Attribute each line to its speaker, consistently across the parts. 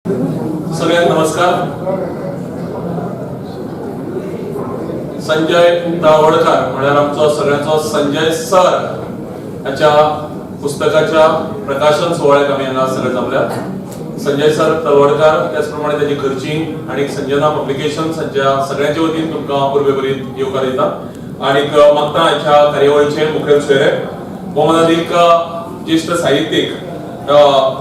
Speaker 1: सगळ्यांक नमस्कार. संजय तळवडकर म्हळ्यार आमचो सगळ्यांचो संजय सर हाच्या पुस्तकाच्या प्रकाशन सुवाळ्याक आमी हांगा सगळे जमल्यात. संजय सर तळवडकर त्याच प्रमाणे ताची घरची आनी संजना पब्लिकेशन्स हांच्या सगळ्यांच्या वतीन तुमकां उर्बेभरीत येवकार दिता आनीक मागता हाच्या कार्यावळीचे मुखेल सोयरे भोवमानादीक ज्येश्ठ साहित्यीक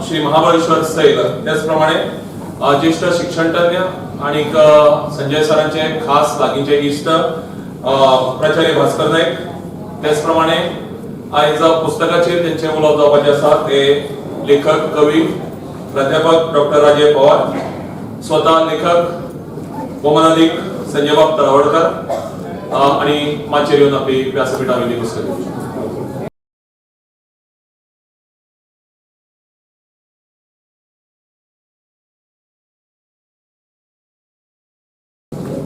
Speaker 1: श्री महाबळेश्वर सैल, त्याच प्रमाणे ज्येश्ठ शिक्षणतज्ञ आनीक संजय सरांचे खास लागींचे इश्ट प्राचार्य भास्कर नायक, त्याच प्रमाणे आयज पुस्तकाचेर तेंचे उलोवप जावपाचें आसा ते लेखक कवी प्राध्यापक डॉक्टर राजय पवार, स्वता लेखक भोवमानादीक संजयबाब तळवडकर आनी माचयेर येवन आपली व्यासपीठा वयली बसकली.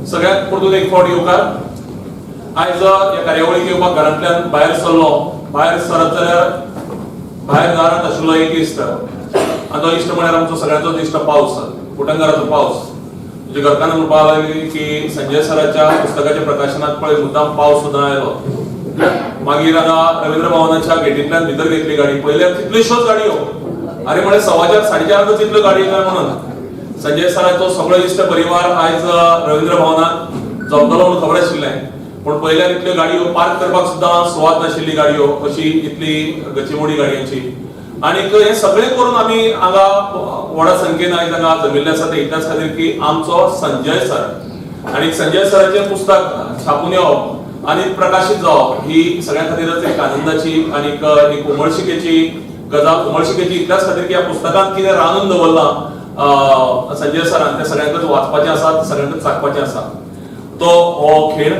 Speaker 1: सगळ्यांक परतून एक फावट येवकार. आयज ह्या कार्यावळीक येवपाक घरांतल्यान भायर सरलो, भायर सरत जाल्यार भायर दारांत आशिल्लो एक इश्ट, आनी तो इश्ट म्हळ्यार आमचो सगळ्यांचोच इश्ट पावस, उटंगाराचो पावस. म्हणजे घरकान्न म्हणपाक लागली की संजय सराच्या पुस्तकाच्या प्रकाशनाक पळय मुद्दाम पावस सुद्दां आयलो. मागीर हांगा रवींद्र भवनाच्या गेटींतल्यान भितर घेतली गाडी, पयल्यार कितल्योश्योच गाडयो. अरे म्हळें 4:15 4:30 इतल्यो गाडयो काय म्हणून. संजय सराचो सगळो इश्ट परिवार आयज रवींद्र भवनात जमतलो म्हणून खबर आशिल्लें, पूण पयल्यार इतल्यो गाडयो पार्क करपाक सुद्दां सुवात नाशिल्ली गाडयो, अशी इतली गचीमोडी गाडयांची. आनीक हें सगळें करून आमी हांगा व्हडा संख्येन आयज हांगा जमिल्ले आसा ते इतल्याच खातीर की आमचो संजय सर आनी संजय सराचें पुस्तक छापून येवप आनी प्रकाशीत जावप ही सगळ्यां खातीरच एक आनंदाची आनीक एक उमळशिकेची गजाल. उमळशिकेची इतल्याच खातीर की ह्या पुस्तकांत कितें रांदून दवरलां संजय सरान तें सगळ्यांकच वाचपाचें आसा, सगळ्यांकच चाखपाचें आसा. तो हो खीण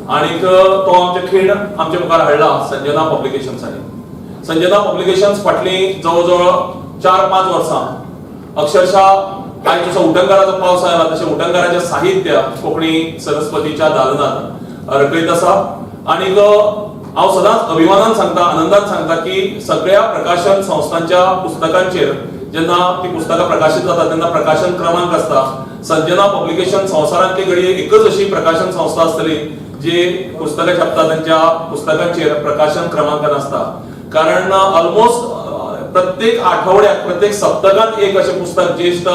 Speaker 1: आनीक तो आमचे खीण आमच्या मुखार हाडला संजना पब्लिकेशन्सांनी. संजना पब्लिकेशन्स फाटलीं जवळ जवळ 4-5 वर्सां अक्षरशः आयज जसो उटंगाराचो पावस आयला तशें उटंगाराचें साहित्य कोंकणी सरस्वतीच्या दालनांत रकयत आसा. आनीक हांव सदांच अभिमानान सांगता, आनंदान सांगता की सगळ्या प्रकाशन संस्थांच्या पुस्तकांचेर जेन्ना ती पुस्तकां प्रकाशीत जाता तेन्ना प्रकाशन क्रमांक आसता. संजना पब्लिकेशन संवसारांतली घडये एकच अशी प्रकाशन संस्था आसतली जी पुस्तकां छापता तांच्या पुस्तकांचेर प्रकाशन क्रमांक नासता, कारण ऑलमोस्ट प्रत्येक आठवड्याक, प्रत्येक सप्तकांत एक अशें पुस्तक ज्येश्ठ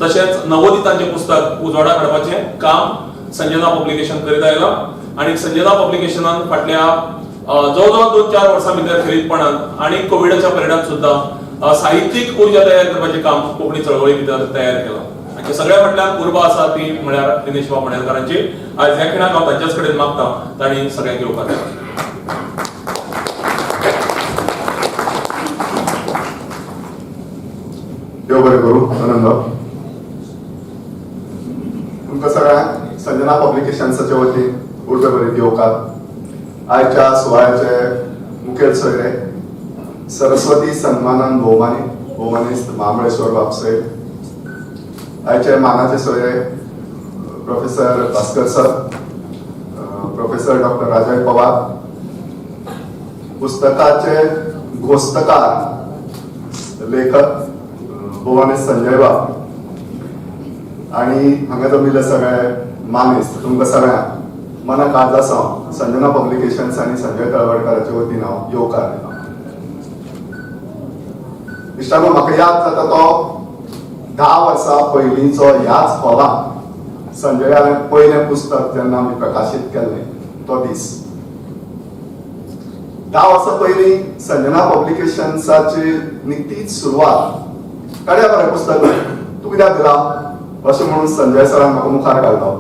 Speaker 1: तशेंच नवोदितांचें पुस्तक उजवाडाक हाडपाचें काम संजना पब्लिकेशन करीत आयलां. आनी संजना पब्लिकेशनान फाटल्या जवळ जवळ 2-4 वर्सां भितर खेरीतपणान आनी कोविडाच्या परिणाम सुद्दां साहित्यीक उर्जा तयार करपाचें काम कोंकणी चळवळी भितर तयार केलां. आनी सगळ्या फाटल्यान उर्बा आसा ती म्हळ्यार दिनेश बाब मणेरकारांची. आयज ह्या खिणाक हांव तांच्याच कडेन मागता तांणी सगळ्यांक येवकार दिला.
Speaker 2: देव बरें करूं. आनंद तुमकां सगळ्यांक संजना पब्लिकेशन्साच्या वतीन उर्बे बरी येवकार. आयच्या सुवाळ्याचे मुखेल सोयरे सरस्वती सन्मानान भोवमानी भोवमानेस्त महाबळेश्वर बाब सैल, आयचे मानाचे सोयरे professor Bhaskar sir, professor doctor Rajay Pawar, पुस्तकाचे घोस्तकार लेखक भोवमानेस्त संजय बाब आनी हांगा जमिल्ले सगळे मानेस्त, तुमकां सगळ्यांक मना काळजा सावन संजना पब्लिकेशन्स आनी संजय तळवडकाराचे वतीन हांव येवकार दिता. इश्टानो, म्हाका याद जाता तो 10 वर्सां पयलींचो ह्याच हॉलांत संजयालें पयलें पुस्तक जेन्ना आमी प्रकाशीत केल्लें तो दीस. 10 वर्सां पयलीं संजना पब्लिकेशन्साची निकतीच सुरवात. काडया मरे पुस्तक, तूं कित्याक दिला अशें म्हणून संजय सरान म्हाका मुखार काडलो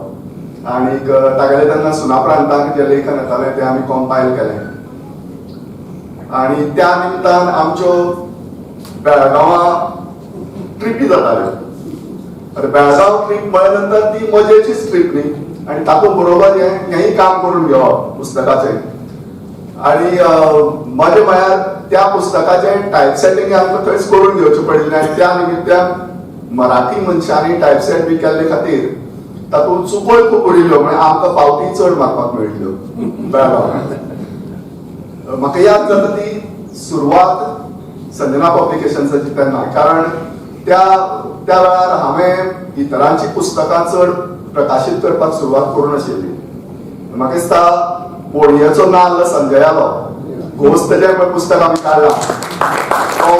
Speaker 2: आनीक तागेलें तेन्ना सुनाप्रांताक जें लेखन येतालें तें आमी कंपायल केलें आनी त्या निमतान आमच्यो बेळगांवां ट्रिपी जाताल्यो. आतां बेळगांव ट्रीप म्हळ्या नंतर ती मजेचीच ट्रीप न्ही, आनी तातूंत बरोबर हेंय काम करून घेवप पुस्तकाचें. आनी मजा म्हळ्यार त्या पुस्तकाचें टायपसेटींग आमकां थंयच करून घेवचें पडिल्लें आनी त्या निमित्तान मराठी मनशांनी टायपसेट बी केल्ले खातीर तातूंत चुकोय खूब उरिल्ल्यो, म्हळ्यार आमकां पावती चड मारपाक मेळिल्ल्यो बेळगांव. म्हाका याद जाता ती सुरवात संजना पब्लिकेशन्साची तेन्ना, कारण त्या त्या वेळार हांवें इतरांची पुस्तकां चड प्रकाशीत करपाक सुरवात करूं नाशिल्ली. म्हाका दिसता बोडयेचो नाल्ल संजयालो घोस्त जें पळय पुस्तक आमी काडलां तो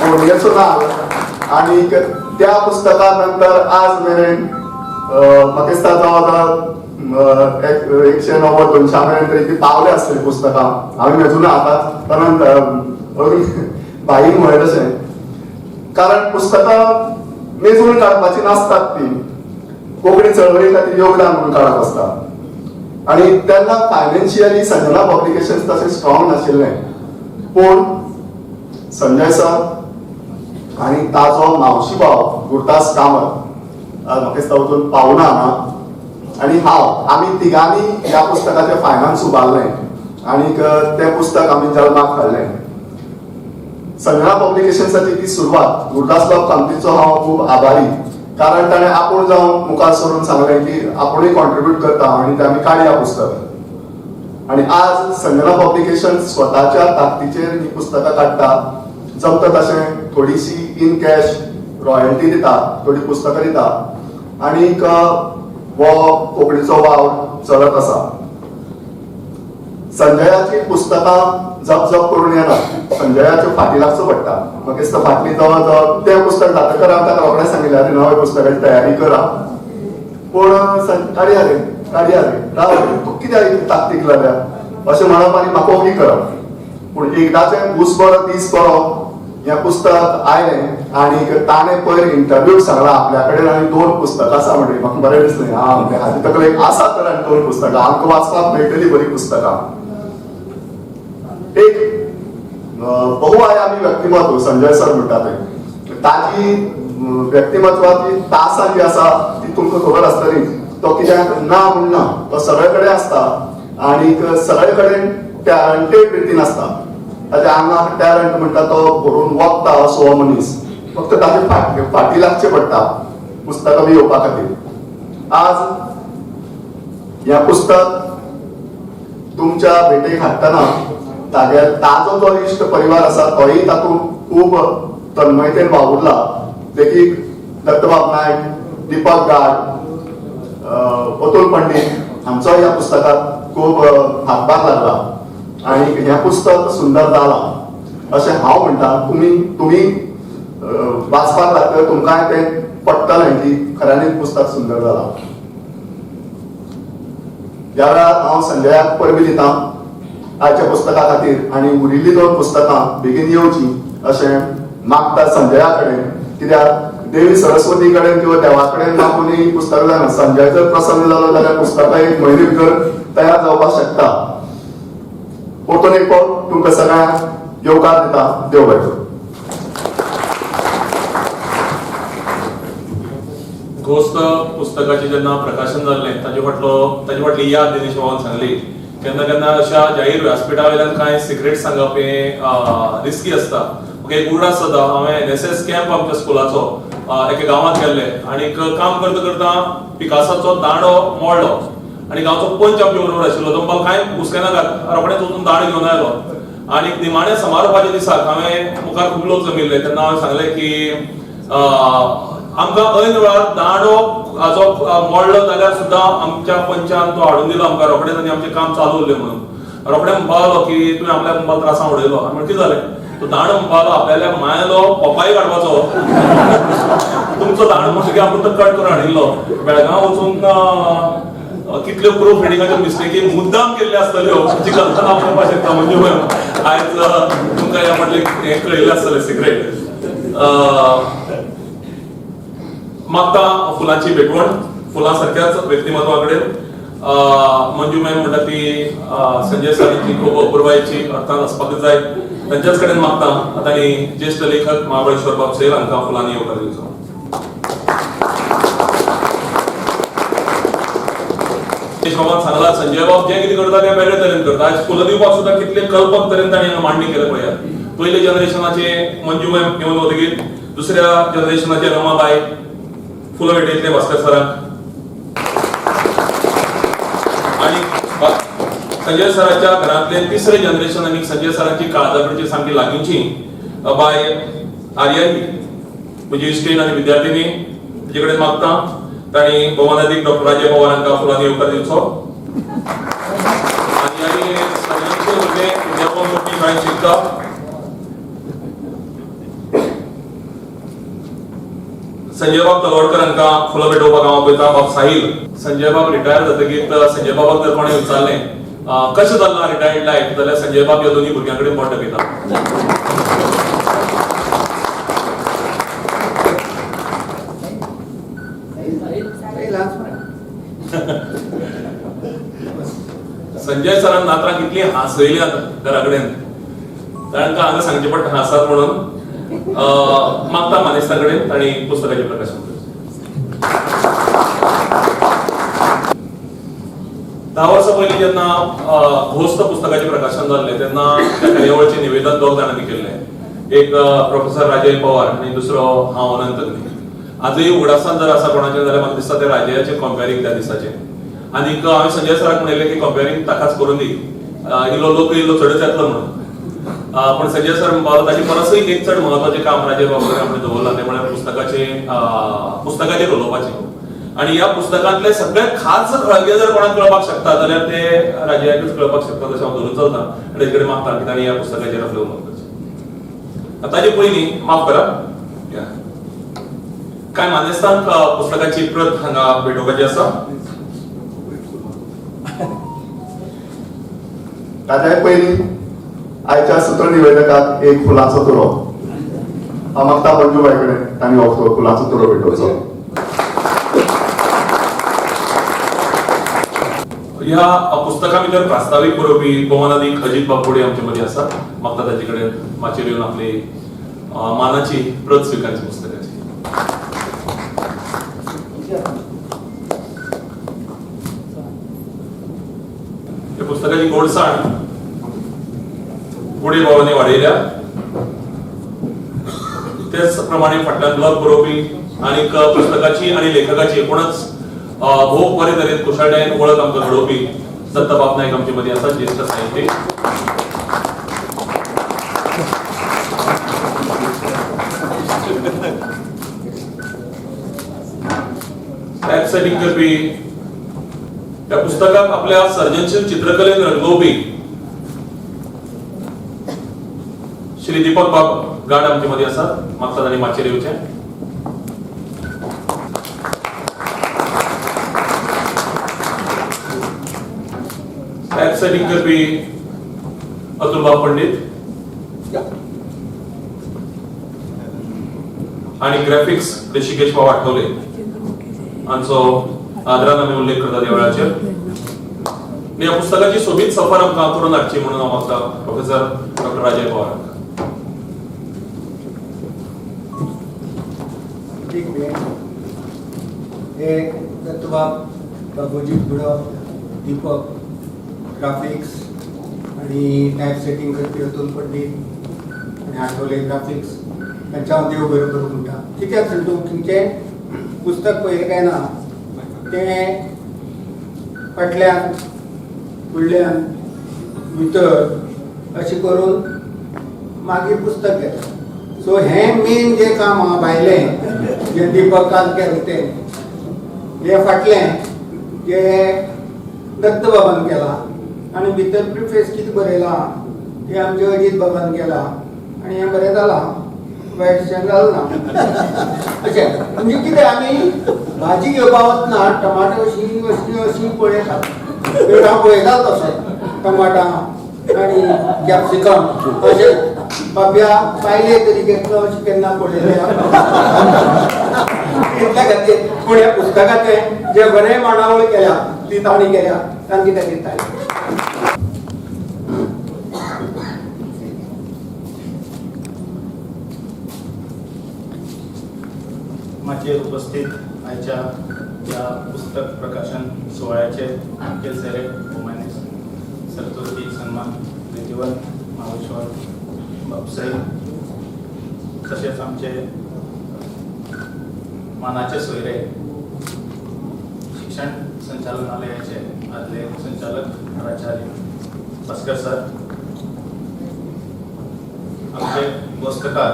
Speaker 2: बोडयेचो नाल्ल, आनी त्या पुस्तका नंतर आज मेरेन म्हाका दिसता जवळ जवळ 190 200 मेरेन तरी ती पावल्या आसतली पुस्तकां. हांवें मेजूना आतां, कारण भाईन म्हळें तशें, कारण पुस्तकां मेजून काडपाची नासतात, ती कोंकणी चळवळी खातीर योगदान म्हणून काडप आसता. आनी तेन्ना फायनान्शियली संजना पब्लिकेशन तशें स्ट्रॉंग नाशिल्लें, पूण संजय सर आनी ताजो मावशी भाव गुरदास कामत म्हाका दिसता वचून पावना हांगा, आनी हांव, आमी तिगांनी ह्या पुस्तकाचें फायनान्स उबारलें आनीक तें पुस्तक आमी जल्माक हाडलें. संजना पब्लिकेशन्साची ती सुरवात. गुरदास बाब कामतीचो हांव खूब आभारी, कारण ताणें आपूण जावन मुखार सरून सांगलें की आपुणूय कॉन्ट्रिब्यूट करता आनी तें आमी काडया पुस्तक. आनी आज संजना पब्लिकेशन स्वताच्या ताकदीचेर ही पुस्तकां काडटा, जमता तशें थोडीशी इन कॅश रॉयल्टी दिता, थोडी पुस्तकां दिता, आनीक हो कोंकणीचो वावर चलत आसा. संजयाची पुस्तकां जप जप करून येना, संजयाच्या फाटी लागचो पडटा. म्हाका दिसता फाटली जवळ जवळ तें पुस्तक जातकर हांवें ताका रोखडें सांगिल्लें, आरे नव्या पुस्तकाची तयारी करा, पूण काडया रे काडया रे, राव रे, तूं कित्याक इतली ताकतीक लागल्या अशें म्हणप आनी म्हाका ओगी करप. पूण एकदाचें घूस बरो दीस बरो हें पुस्तक आयलें आनी ताणें पयर इंटरव्यूक सांगलां आपल्या कडेन आनी 2 पुस्तकां आसा म्हणटकीर म्हाका बरें दिसलें. हा, म्हणजे हाजे तकलेक आसा तर आनी 2 पुस्तकां आमकां वाचपाक मेळटली बरीं पुस्तकां. एक बहुआयामी व्यक्तिमत्व संजय सर म्हणटा तें, ताजी व्यक्तिमत्वाची तासां जी आसा ती तुमकां खबर आसतली. तो कित्याक ना म्हूण ना, तो सगळे कडेन आसता आनीक सगळे कडेन टॅलंटेड रितीन आसता. ताच्या आंगाक टॅलंट म्हणटा तो भरून वखता असो हो मनीस, फक्त ताचे फाटी लागचें पडटा पुस्तकां बी येवपा खातीर. आज हें पुस्तक तुमच्या भेटेक हाडटना तागे ताजो जो इश्ट परिवार आसा तोय तातूंत खूब तन्मयतेन वावुरला, देखीक दत्तबाब नायक, दीपक गाड, अतुल पंडीत हांचो ह्या पुस्तकाक खूब हातभार लागला आनी हें पुस्तक सुंदर जालां अशें हांव म्हणटा. तुमी वाचपाक लागतलें, तुमकांय तें पडटलें की खऱ्यांनीच पुस्तक सुंदर जालां. ह्या वेळार हांव संजयाक परबी दिता आयच्या पुस्तका खातीर आनी उरिल्लीं 2 पुस्तकां बेगीन येवचीं अशें मागता संजया कडेन, कित्याक देवी सरस्वती कडेन किंवा देवा कडेन मागून ही पुस्तकां जायना. संजय जर प्रसन्न जालो जाल्यार पुस्तकां 1 म्हयने भितर तयार जावपाक शकता. परतून एक फावट तुमकां सगळ्यांक येवकार दिता. देव बरें करूं.
Speaker 1: घोस्त पुस्तकाचें जेन्ना प्रकाशन जाल्लें ताजे फाटली याद दिनेश बाबान सांगली. केन्ना केन्ना अशा जाहीर व्यासपिठा वयल्यान कांय सिक्रेट सांगप हें रिस्की आसता. म्हाका एक उगडास जाता, हांवें NSS camp आमच्या स्कुलाचो एका गांवांत गेल्ले आनी काम करता करता पिकासाचो दांडो मोडलो आनी गांवचो पंच आमच्या बरोबर आशिल्लो, तो म्हणपाक कांय हुस्केनाकात, रोखडेच वचून दांडो घेवन आयलो. आनी निमाण्या समारोपाच्या दिसाक हांवें मुखार खूब लोक जमिल्ले तेन्ना हांवें सांगलें की आमकां ऐन वेळार दांडो हाचो मोडलो जाल्यार सुद्दां आमच्या पंचान तो हाडून दिलो आमकां रोखडेच आनी आमचें काम चालू उरलें म्हणून. रोखडें म्हणपाक लागलो की तुवें आपल्याक म्हणपाक त्रासां उडयलो. आनी म्हणलें कितें जालें, तो दांडो म्हणपाक लागलो आपल्याल्या मायलो पपाय काडपाचो, तुमचो दांडो म्हणटकीर आपूण तो कट करून हाडिल्लो. बेळगांव वचून कितल्यो प्रूफ रिडिंगाच्यो मिस्टेकी मुद्दाम केल्ल्यो आसतल्यो जी कल्पना हांव करपाक शकता. म्हणजे आयज तुमकां ह्या फाटलें हें कळिल्लें आसतलें सिक्रेट. मागता फुलांची भेटवण फुलां सारक्याच व्यक्तिमत्वा कडेन. मंजू मॅम म्हणटा ती संजय सरांची खूब अपुरबायेची, अर्थात आसपाकच जाय, तांच्याच कडेन मागता. आतां आनी ज्येश्ठ लेखक महाबळेश्वर बाब सैल हांकां फुलांनी येवकार दिवचो. बाबान सांगला संजय बाब जें कितें करता तें वेगळे तरेन करता. आयज फुलां दिवपाक सुद्दां कितले कल्पक तरेन तांणी हांगा मांडणी केल्या पळयात. पयले जनरेशनाचे मंजू मॅम येवन वतकीर दुसऱ्या जनरेशनाचे रमाबाय फुलां भेटयतले भास्कर सरांक. आनी संजय सराच्या घरांतले तिसरे जनरेशन आनी संजय सरांची काळजाकडची सामकी लागींची बाय आर्याई. म्हजी इश्टीण आनी विद्यार्थिनी ताजे कडेन मागता तांणी भोवमानादीक डॉक्टर राजय पवार हांकां फुलांनी येवकार दिवचो. आनी आनी सगळ्यांचे भुरगे विद्याभवन कोंकणी शाळेंत शिकता. संजय बाब तलवडकर हांकां फुलां भेटोवपाक हांव आपयता. बाब साहील. संजय बाब रिटायर जातकीर संजय बाबाक जर कोणें विचारलें कशें चल्लां रिटायर्ड लायफ, जाल्यार संजय बाब ह्या दोनूय भुरग्यां कडेन बोट दाखयता. संजय सरान नातरां कितलीं हांसयल्यात घरा कडेन, तांकां हांगा सांगचें पडटा हांसात म्हणून. मागता मानेस्ता कडेन तांणी पुस्तकाचें प्रकाशन करचें. 10 वर्सां पयलीं जेन्ना घोस्त पुस्तकाचें प्रकाशन जाल्लें तेन्ना त्या कार्यावळीचें निवेदन दोग जाणांनी केल्लें, एक प्रोफेसर राजय पवार आनी दुसरो हांव अनंत अग्नी. आजूय उगडासान जर आसा कोणाचें जाल्यार म्हाका दिसता तें राजयाचें कंपेरींग त्या दिसाचें. आनीक हांवें संजय सराक म्हणिल्लें की कंपेरींग ताकाच करून दी, इल्लो लोक इल्लो चडच येतलो म्हणून. पूण संजय सर म्हणपाक ताचे परसूय एक चड म्हत्वाचें काम राजय बाबा कडेन आपणें दवरलां, तें म्हळ्यार पुस्तकाचेर उलोवपाचें. आनी ह्या पुस्तकांतले सगळे खास खळगे जर कोणाक कळपाक शकता जाल्यार ते राजयाकूच कळपाक शकता तशें हांव धरून चलता आनी ताचे कडेन मागता की तांणी ह्या पुस्तकाचेर आपलें उलोवप करचें. ताचे पयलीं माफ करा, कांय मानेस्तांक पुस्तकाची प्रत हांगा भेटोवपाची आसा.
Speaker 2: ताच्या पयलीं आयच्या सूत्रनिवेदकाक एक फुलांचो तुरो हांव मागता मंजूबाय कडेन तांणी हो फुलांचो तुरो भेटोवचो.
Speaker 1: ह्या पुस्तका भितर प्रास्तावीक बरोवपी भोवमानादीक अजीत बाब बोडे आमचे मदीं आसा. मागता ताचे कडेन माचयेर येवन आपली मानाची प्रत स्विकारची पुस्तकाची. ह्या पुस्तकाची गोडसाण गुडे बाबांनी वाडयल्या. तेच प्रमाणे फाटल्यान ब्लॉग बरोवपी आनी पुस्तकाची आनी लेखकाची एकूणच भोव बरे तरेन कुशळटायेन वळख आमकां घडोवपी दत्तबाब नायक आमचे मदीं आसा, ज्येश्ठ साहित्यीक. टायपसेटिंग करपी, त्या पुस्तकाक आपल्या सर्जनशील चित्रकलेन रंगोवपी श्री दीपक बाब गाड आमचे मदीं आसात. मागता तांणी माचयेर येवचें. टायपसेटिंग करपी अतुल बाब पंडित आनी ग्राफिक्स ऋषिकेश बाब आठवले हांचो आदरान आमी उल्लेख करतात ह्या वेळाचेर. ह्या पुस्तकाची सोबीत सफर आमकां करून हाडची म्हणून हांव मागता प्रोफेसर डॉक्टर राजय पवार.
Speaker 3: हे दत्तबाब, बाबूजी बुडो, दीपक ग्राफिक्स आनी टायप सेटिंग करपी अतुल पंडीत आनी आठवले ग्राफिक्स तांच्या हांव देव बरें करूं म्हणटा. कित्याक सांग तूं तुमचें पुस्तक पळयलें काय ना तें फाटल्यान फुडल्यान भितर अशें करून मागीर पुस्तक घेता. सो हें मेन जें काम आहा भायलें जें दीपकान केलें तें, हें फाटलें जें दत्तबाबान केलां आनी भितर प्रिफेस कितें बरयलां तें आमच्या अजीत बाबान केलां आनी हें बरें जालां, वायटशें जालें ना. अशें म्हणजे कितें आमी भाजी घेवपा वतना टमाटो अशी अशी अशी पळयतात, हांव पळयता तशें टमाटां आनी कॅप्सिकम अशें बाब्या पायले तरी घेतलो अशें केन्ना पळयलें इतल्या खातीर. पूण ह्या पुस्तकाचें जें बरें मांडावळ केल्या ती तांणी केल्या, तांची खातीर ताळी.
Speaker 4: माचयेर उपस्थित आयच्या ह्या पुस्तक प्रकाशन सुवाळ्याचे मुखेल सोयरे भोवमानेस्त सरस्वती सन्मान रितीवन महाबळेश्वर बाबसाहेब, तशेंच आमचे मानाचे सोयरे शिक्षण संचालनालयाचे आदले संचालक प्राचार्य भास्कर सर, आमचे गोस्तकार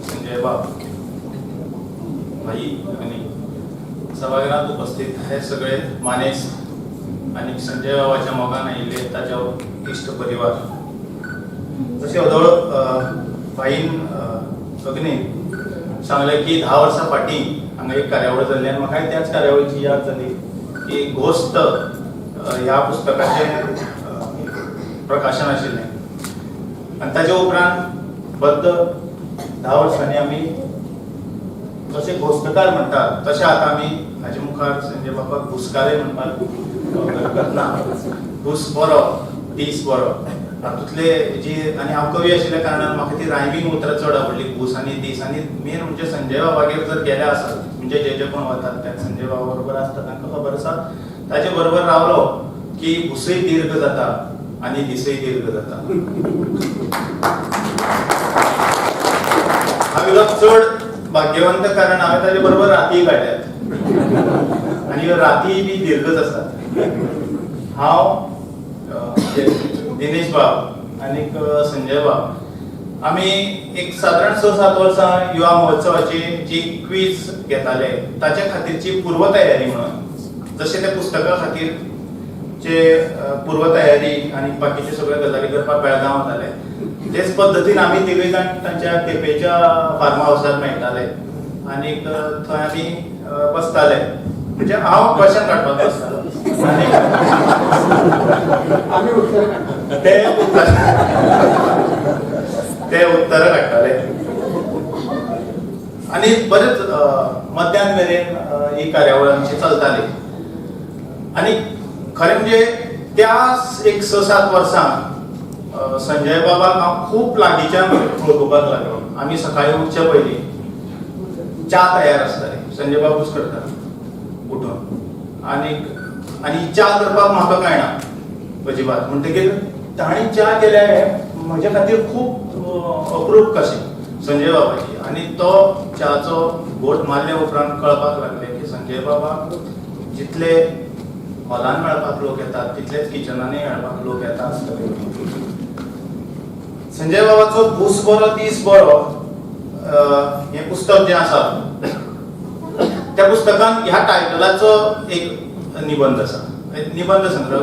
Speaker 4: संजय बाब, भाई आनी सभाघरात उपस्थित हे सगळे मानेस्त आनी संजय बाबाच्या मोगान आयिल्ले ताच्या इश्ट परिवार. जशें अदोळ भाईन अग्नीन सांगलें की 10 वर्सां फाटीं हांगा एक कार्यावळ जाल्ली आनी म्हाकाय त्याच कार्यावळीची याद जाली की घोस्त ह्या पुस्तकाचें प्रकाशन आशिल्लें आनी ताच्या उपरांत बद्द 10 वर्सांनी आमी जशे घोस्तकार म्हणटात तशें आतां आमी हाजे मुखार संजय बाबाक घुसकारे म्हणपाक हरकत ना. घुस बरो, दीस बरो, हातूंतले जी आनी हांव कवी आशिल्ल्या कारणान म्हाका ती रायमींग उतरां चड आवडली, घूस आनी दीस. आनी मेन म्हणजे संजय बाबागेर जर गेले आसत म्हणजे जे जे कोण वतात ते संजय बाबा बरोबर आसता तांकां खबर आसा ताजे बरोबर रावलो की घुसय दीर्घ जाता आनी दिसय दीर्घ जाता. हांव इल्लो चड भाग्यवंत कारण हांवें ताजे बरोबर रातीय काडल्यात आनी ह्यो रातीय बी दीर्घच आसात. हांव दिनेश बाब आनीक संजय बाब आमी एक सादारण 6-7 वर्सां युवा महोत्सवाची जी क्वीज घेताले ताच्या खातीरची पूर्वतयारी म्हणून जशें त्या पुस्तका खातीर जे पूर्वतयारी आनी बाकीच्यो सगळ्यो गजाली करपाक बेळगांव वताले तेच पद्दतीन आमी तिगूय जाण तांच्या केपेच्या फार्म हावसार मेळटाले आनीक थंय आमी बसताले. म्हणजे हांव क्वेश्चन काडपाक बसतालो आनी
Speaker 3: आमी उत्तर काडटाले,
Speaker 4: ते उत्तरां काडटाले आनी बरेच मध्यान मेरेन ही कार्यावळ आमची चलताली. आनी खरें म्हणजे त्या एक 6-7 वर्सां संजय बाबाक हांव खूब लागींच्यान वळखुपाक लागलो. आमी सकाळीं उठचे पयलीं च्या तयार आसताली, संजय बाबूच करता उठून आनी आनी च्या करपाक म्हाका कळना अजिबात, म्हणटकीर तांणी च्या केल्या हें म्हज्या खातीर खूब अप्रूप कशें संजय बाबाची. आनी तो च्याचो घोट मारल्या उपरांत कळपाक लागलें की संजय बाबा जितले हॉलान मेळपाक लोक येतात तितलेच किचनानूय मेळपाक लोक येता आसतले. संजय बाबाचो घूस बरो दीस बरो हें पुस्तक जें आसा त्या पुस्तकान ह्या टायटलाचो एक निबंद आसा, निबंद संग्रह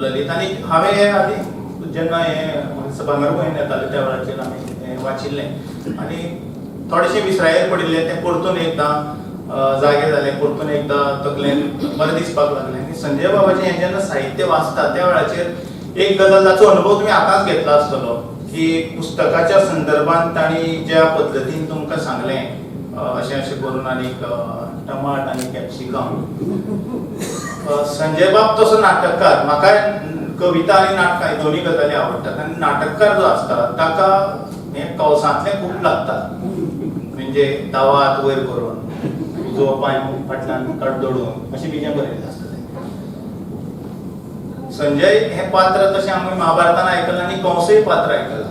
Speaker 4: ललित. आनी हांवें हें आदी जेन्ना हें भांगरभूंयन येतालें त्या वेळाचेर आमी हें वाचिल्लें आनी थोडेशें विसरायेर पडिल्लें तें परतून एकदां जागे जालें, परतून एकदां तकलेन बरें दिसपाक लागलें. आनी संजय बाबाचें हें जेन्ना साहित्य वाचता त्या वेळाचेर एक गजाल जाचो अनुभव तुमी आतांच घेतला आसतलो की पुस्तकाच्या संदर्भात तांणी ज्या पद्दतीन तुमकां सांगलें अशें अशें करून आनीक टमाट आनी कॅप्सिकम. संजय बाब तसो नाटककार, म्हाका कविता आनी नाटकां ही दोनूय गजाली आवडटात आनी नाटककार जो आसता ताका हें कंवसांतलें खूब लागता, म्हणजे दावो हात वयर करून उजवो पांय फाटल्यान कड्डोडून अशें बी जें बरयल्लें आसता तें. संजय हें पात्र तशें आमी महाभारतान आयकलां आनी कंवसय पात्र आयकलां.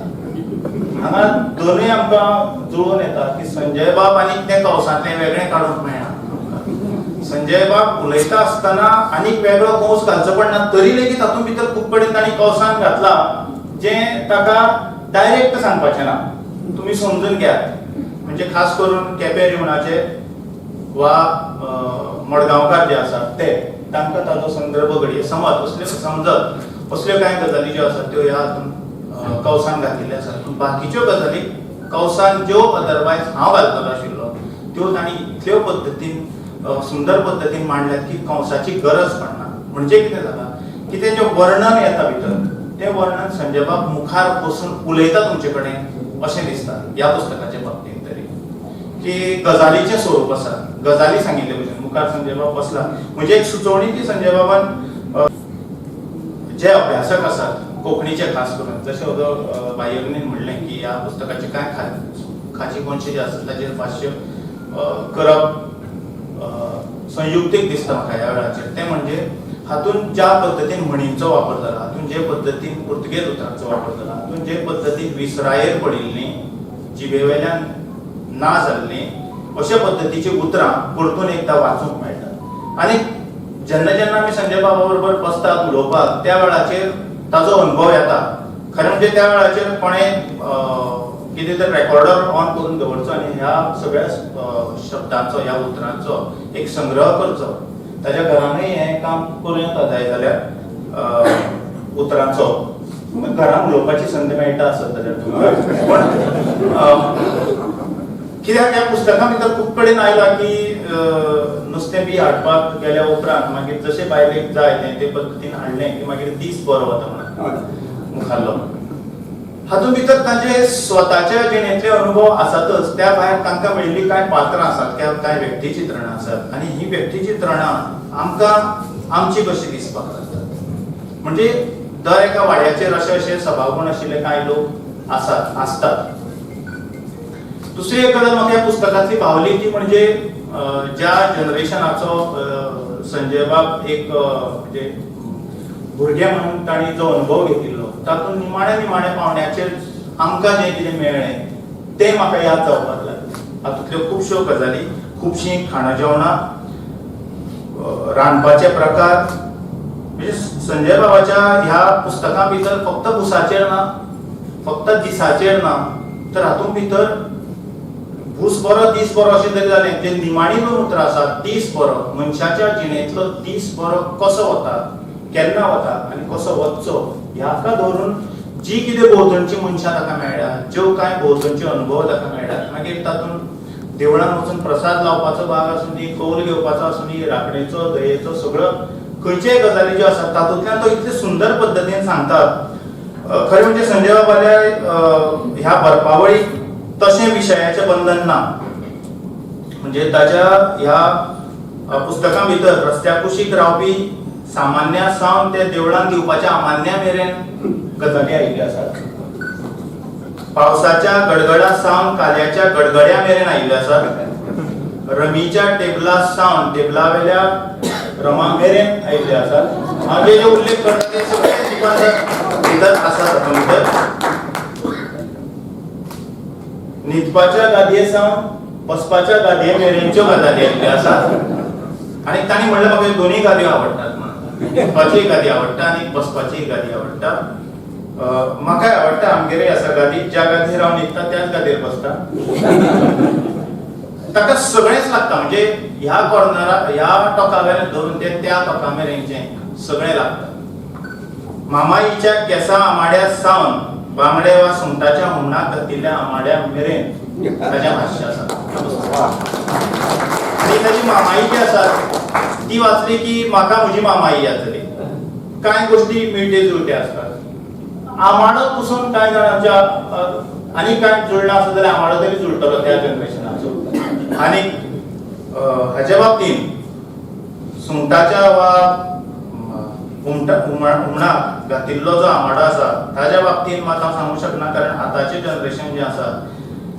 Speaker 4: हांगा दोनूय आमकां जुळून येता की संजय बाब आनी तें कंवसांतलें वेगळें काडूंक मेळना. संजय बाब उलयता आसतना आनीक वेगळो कंस घालचो पडना तरी लेगीत तातूंत भितर खूब कडेन तांणी कंवसान घातला जें ताका डायरेक्ट सांगपाचें ना, तुमी समजून घेयात. म्हणजे खास करून केपें रिवणाचे वा मडगांवकार जे आसात ते तांकां ताचो संदर्भ घडये समज असल्यो समजत असल्यो कांय गजाली ज्यो आसात त्यो ह्या हातूंत कंवसान घातिल्ल्यो आसात. पूण बाकीच्यो गजाली कंवसान ज्यो अदरवायज हांव घालतलो आशिल्लो त्यो तांणी इतल्यो पद्दतीन सुंदर पद्दतीन मांडल्यात की कंवसाची गरज पडना. म्हणजे कितें जालां की तें जें वर्णन येता भितर तें वर्णन संजय बाब मुखार बसून उलयता तुमचे कडेन अशें दिसता ह्या पुस्तकाच्या बाबतींत तरी की गजालीचें स्वरूप आसा, गजाली सांगिल्ले भशेन मुखार संजय बाब बसला. म्हणजे एक सुचोवणी की संजय बाबान जे अभ्यासक आसात कोंकणीचे खास करून जशें अदो भाई अग्नीन म्हणलें की ह्या पुस्तकाचे कांय खाची कोनशे जे आसात ताचेर भाश्य करप संयुक्तीक दिसता म्हाका ह्या वेळाचेर. तें म्हणजे हातूंत ज्या पद्दतीन म्हणींचो वापर जाला, हातूंत जे पद्दतीन पुर्तुगेज उतरांचो वापर जाला, हातूंत जे पद्दतीन विसरायेर पडिल्लीं जिबे वयल्यान ना जाल्लीं अशे पद्दतीचीं उतरां परतून एकदां वाचूंक मेळटात. आनी जेन्ना जेन्ना आमी संजय बाबा बरोबर बसतात उलोवपाक त्या वेळाचेर ताजो अनुभव येता. खरें म्हणजे त्या वेळाचेर कोणें कितें तरी रेकॉर्डर ऑन करून दवरचो आनी ह्या सगळ्या शब्दांचो, ह्या उतरांचो एक संग्रह करचो. ताच्या घरानूय हें काम करूं येता जाय जाल्यार उतरांचो घरान उलोवपाची संद मेळटा आसत जाल्यार तुमकां. पण कित्याक ह्या पुस्तकां भितर खूब कडेन आयला की नुस्तें बी हाडपाक गेल्या उपरांत मागीर जशें बायलेक जाय तें ते पद्दतीन हाडलें की मागीर दीस बरो वता म्हणून मुखाल्लो. हातूंत भितर तांचे स्वताच्या जिणेंतले अनुभव आसातच, त्या भायर तांकां मेळिल्लीं कांय पात्रां आसात, कांय व्यक्तिचित्रणां आसात आनी हीं व्यक्तिचित्रणां आमकां आमची कशी दिसपाक लागतात. म्हणजे दर एका वाड्याचेर अशे अशे सभावगुण आशिल्ले कांय लोक आसात, आसतात. दुसरी एक गजाल म्हाका ह्या पुस्तकांतली भावली ती म्हणजे ज्या जनरेशनाचो संजय बाब एक म्हणजे भुरगे म्हणून तांणी जो अनुभव घेतिल्लो तातूंत निमाण्या निमाण्या पावंड्याचेर आमकां जें कितें मेळ्ळें तें म्हाका याद जावपाक लागलें. हातूंतल्यो खुबश्यो गजाली, खुबशीं खाणां जेवणां, रांदपाचे प्रकार, म्हणजे संजय बाबाच्या ह्या पुस्तकां भितर फक्त भुसाचेर ना, फक्त दिसाचेर ना, तर हातूंत भितर भूस बरो दीस बरो अशें तरी जालें. जे निमाणी दोन उतरां आसात, दीस बरो, मनशाच्या जिणेंतलो दीस बरो कसो वता, केन्ना वता आनी कसो वचचो ह्याका धरून जी कितें भोंवतणची मनशां ताका मेळ्ळ्या, ज्यो कांय भोंवतणचे अनुभव ताका मेळ्ळ्यात, मागीर तातूंत देवळान वचून प्रसाद लावपाचो भाग आसूं दी, कौल घेवपाचो आसूं दी, राखणेचो, दयेचो, सगळो खंयचेय गजाली ज्यो आसात तातूंतल्यान तो इतले सुंदर पद्दतीन सांगता. खरें म्हणजे संजय बाबाल्या ह्या बरपावळीक तशें विशयाचें बंधन ना. म्हणजे ताच्या ह्या पुस्तकां भितर रस्त्या कुशीक रावपी सामान्या सावन ते देवळान दिवपाच्या अमान्या मेरेन गजाली आयिल्ल्यो आसात. पावसाच्या गडगडा सावन काल्याच्या गडगड्या मेरेन आयिल्ल्यो आसात. रमीच्या टेबला सावन टेबला वेल्या रमा मेरेन आयिल्ले आसात. हांव जे जे उल्लेख करता ते सगळे भितर आसात. हातूंत भितर न्हिदपाच्या गादये सावन बसपाच्या गादये मेरेनच्यो गजाली आयिल्ल्यो आसात. आनी तांणी म्हणलें म्हाका दोनूय गादयो आवडटात म्हणून, न्हिदपाचीय गादी आवडटा आनी बसपाचीय गादी आवडटा. म्हाकाय आवडटा, आमगेरय आसा गादी, ज्या गादयेर हांव न्हिदता त्याच गादयेर बसता. ताका सगळेंच लागता, म्हणजे ह्या कॉर्नरा ह्या टोका वेल्यान धरून ते त्या टोका मेरेनचें सगळें लागता. मामाईच्या केसा आमाड्या सावन बांगडे वा सुंगटाच्या हुमणाक घातिल्ल्या आमाड्या मेरेन ताचें भाश्य आसा. आनी ताची मामाई जी आसा ती वाचली की म्हाका म्हजी मामाई याद जाली. कांय गोश्टी मिळटे जुळटे आसतात. आमाडो पसून कांय जाणांच्या आनी कांय जुळना आसत जाल्यार आमाडो तरी जुळटलो त्या जनरेशनाचो. आनी हाच्या बाबतींत सुंगटाच्या वा हुमणाक घातिल्लो जो आमाडो आसा ताज्या बाबतींत मात हांव सांगूंक शकना, कारण आतांचें जनरेशन जें आसा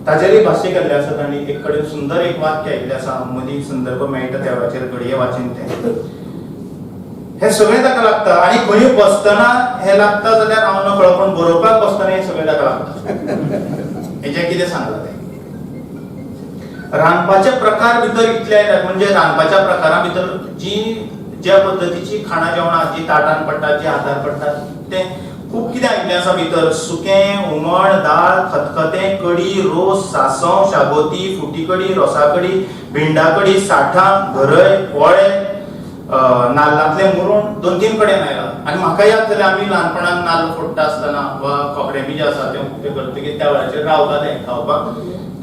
Speaker 4: ताचेरय भाश्य केल्लें आसा. तांणी एक कडेन सुंदर एक वाक्य आयिल्लें आसा, मदीं संदर्भ मेळटा त्या वेळाचेर घडये वाचीन तें. हें सगळें ताका लागता आनी खंय बसतना हें लागता जाल्यार हांव नकळो, पूण बरोवपाक बसतना हें सगळें ताका लागता. हेजें कितें सांगलां तें रांदपाचे प्रकार भितर इतले आयल्यात, म्हणजे रांदपाच्या प्रकारा भितर जी ज्या पद्दतीची खाणां जेवणां जी ताटान पडटात, जी हातार पडटात, तें खूब कितें आयिल्लें आसा भितर. सुकें हुमण, दाळ, खतखतें, कडी, रोस, सांसव, शागोती, फुटी कडी, रोसा कडी, भिंडा कडी, साठां, घरय, पोळे, नाल्लांतलें मुरूण 2-3 कडेन आयला. आनी म्हाका याद जालें, आमी ल्हानपणान नाल्ल फोडटा आसतना वा कोंकणे बी जे आसा तें करतकीर त्या वेळाचेर रावताले खावपाक.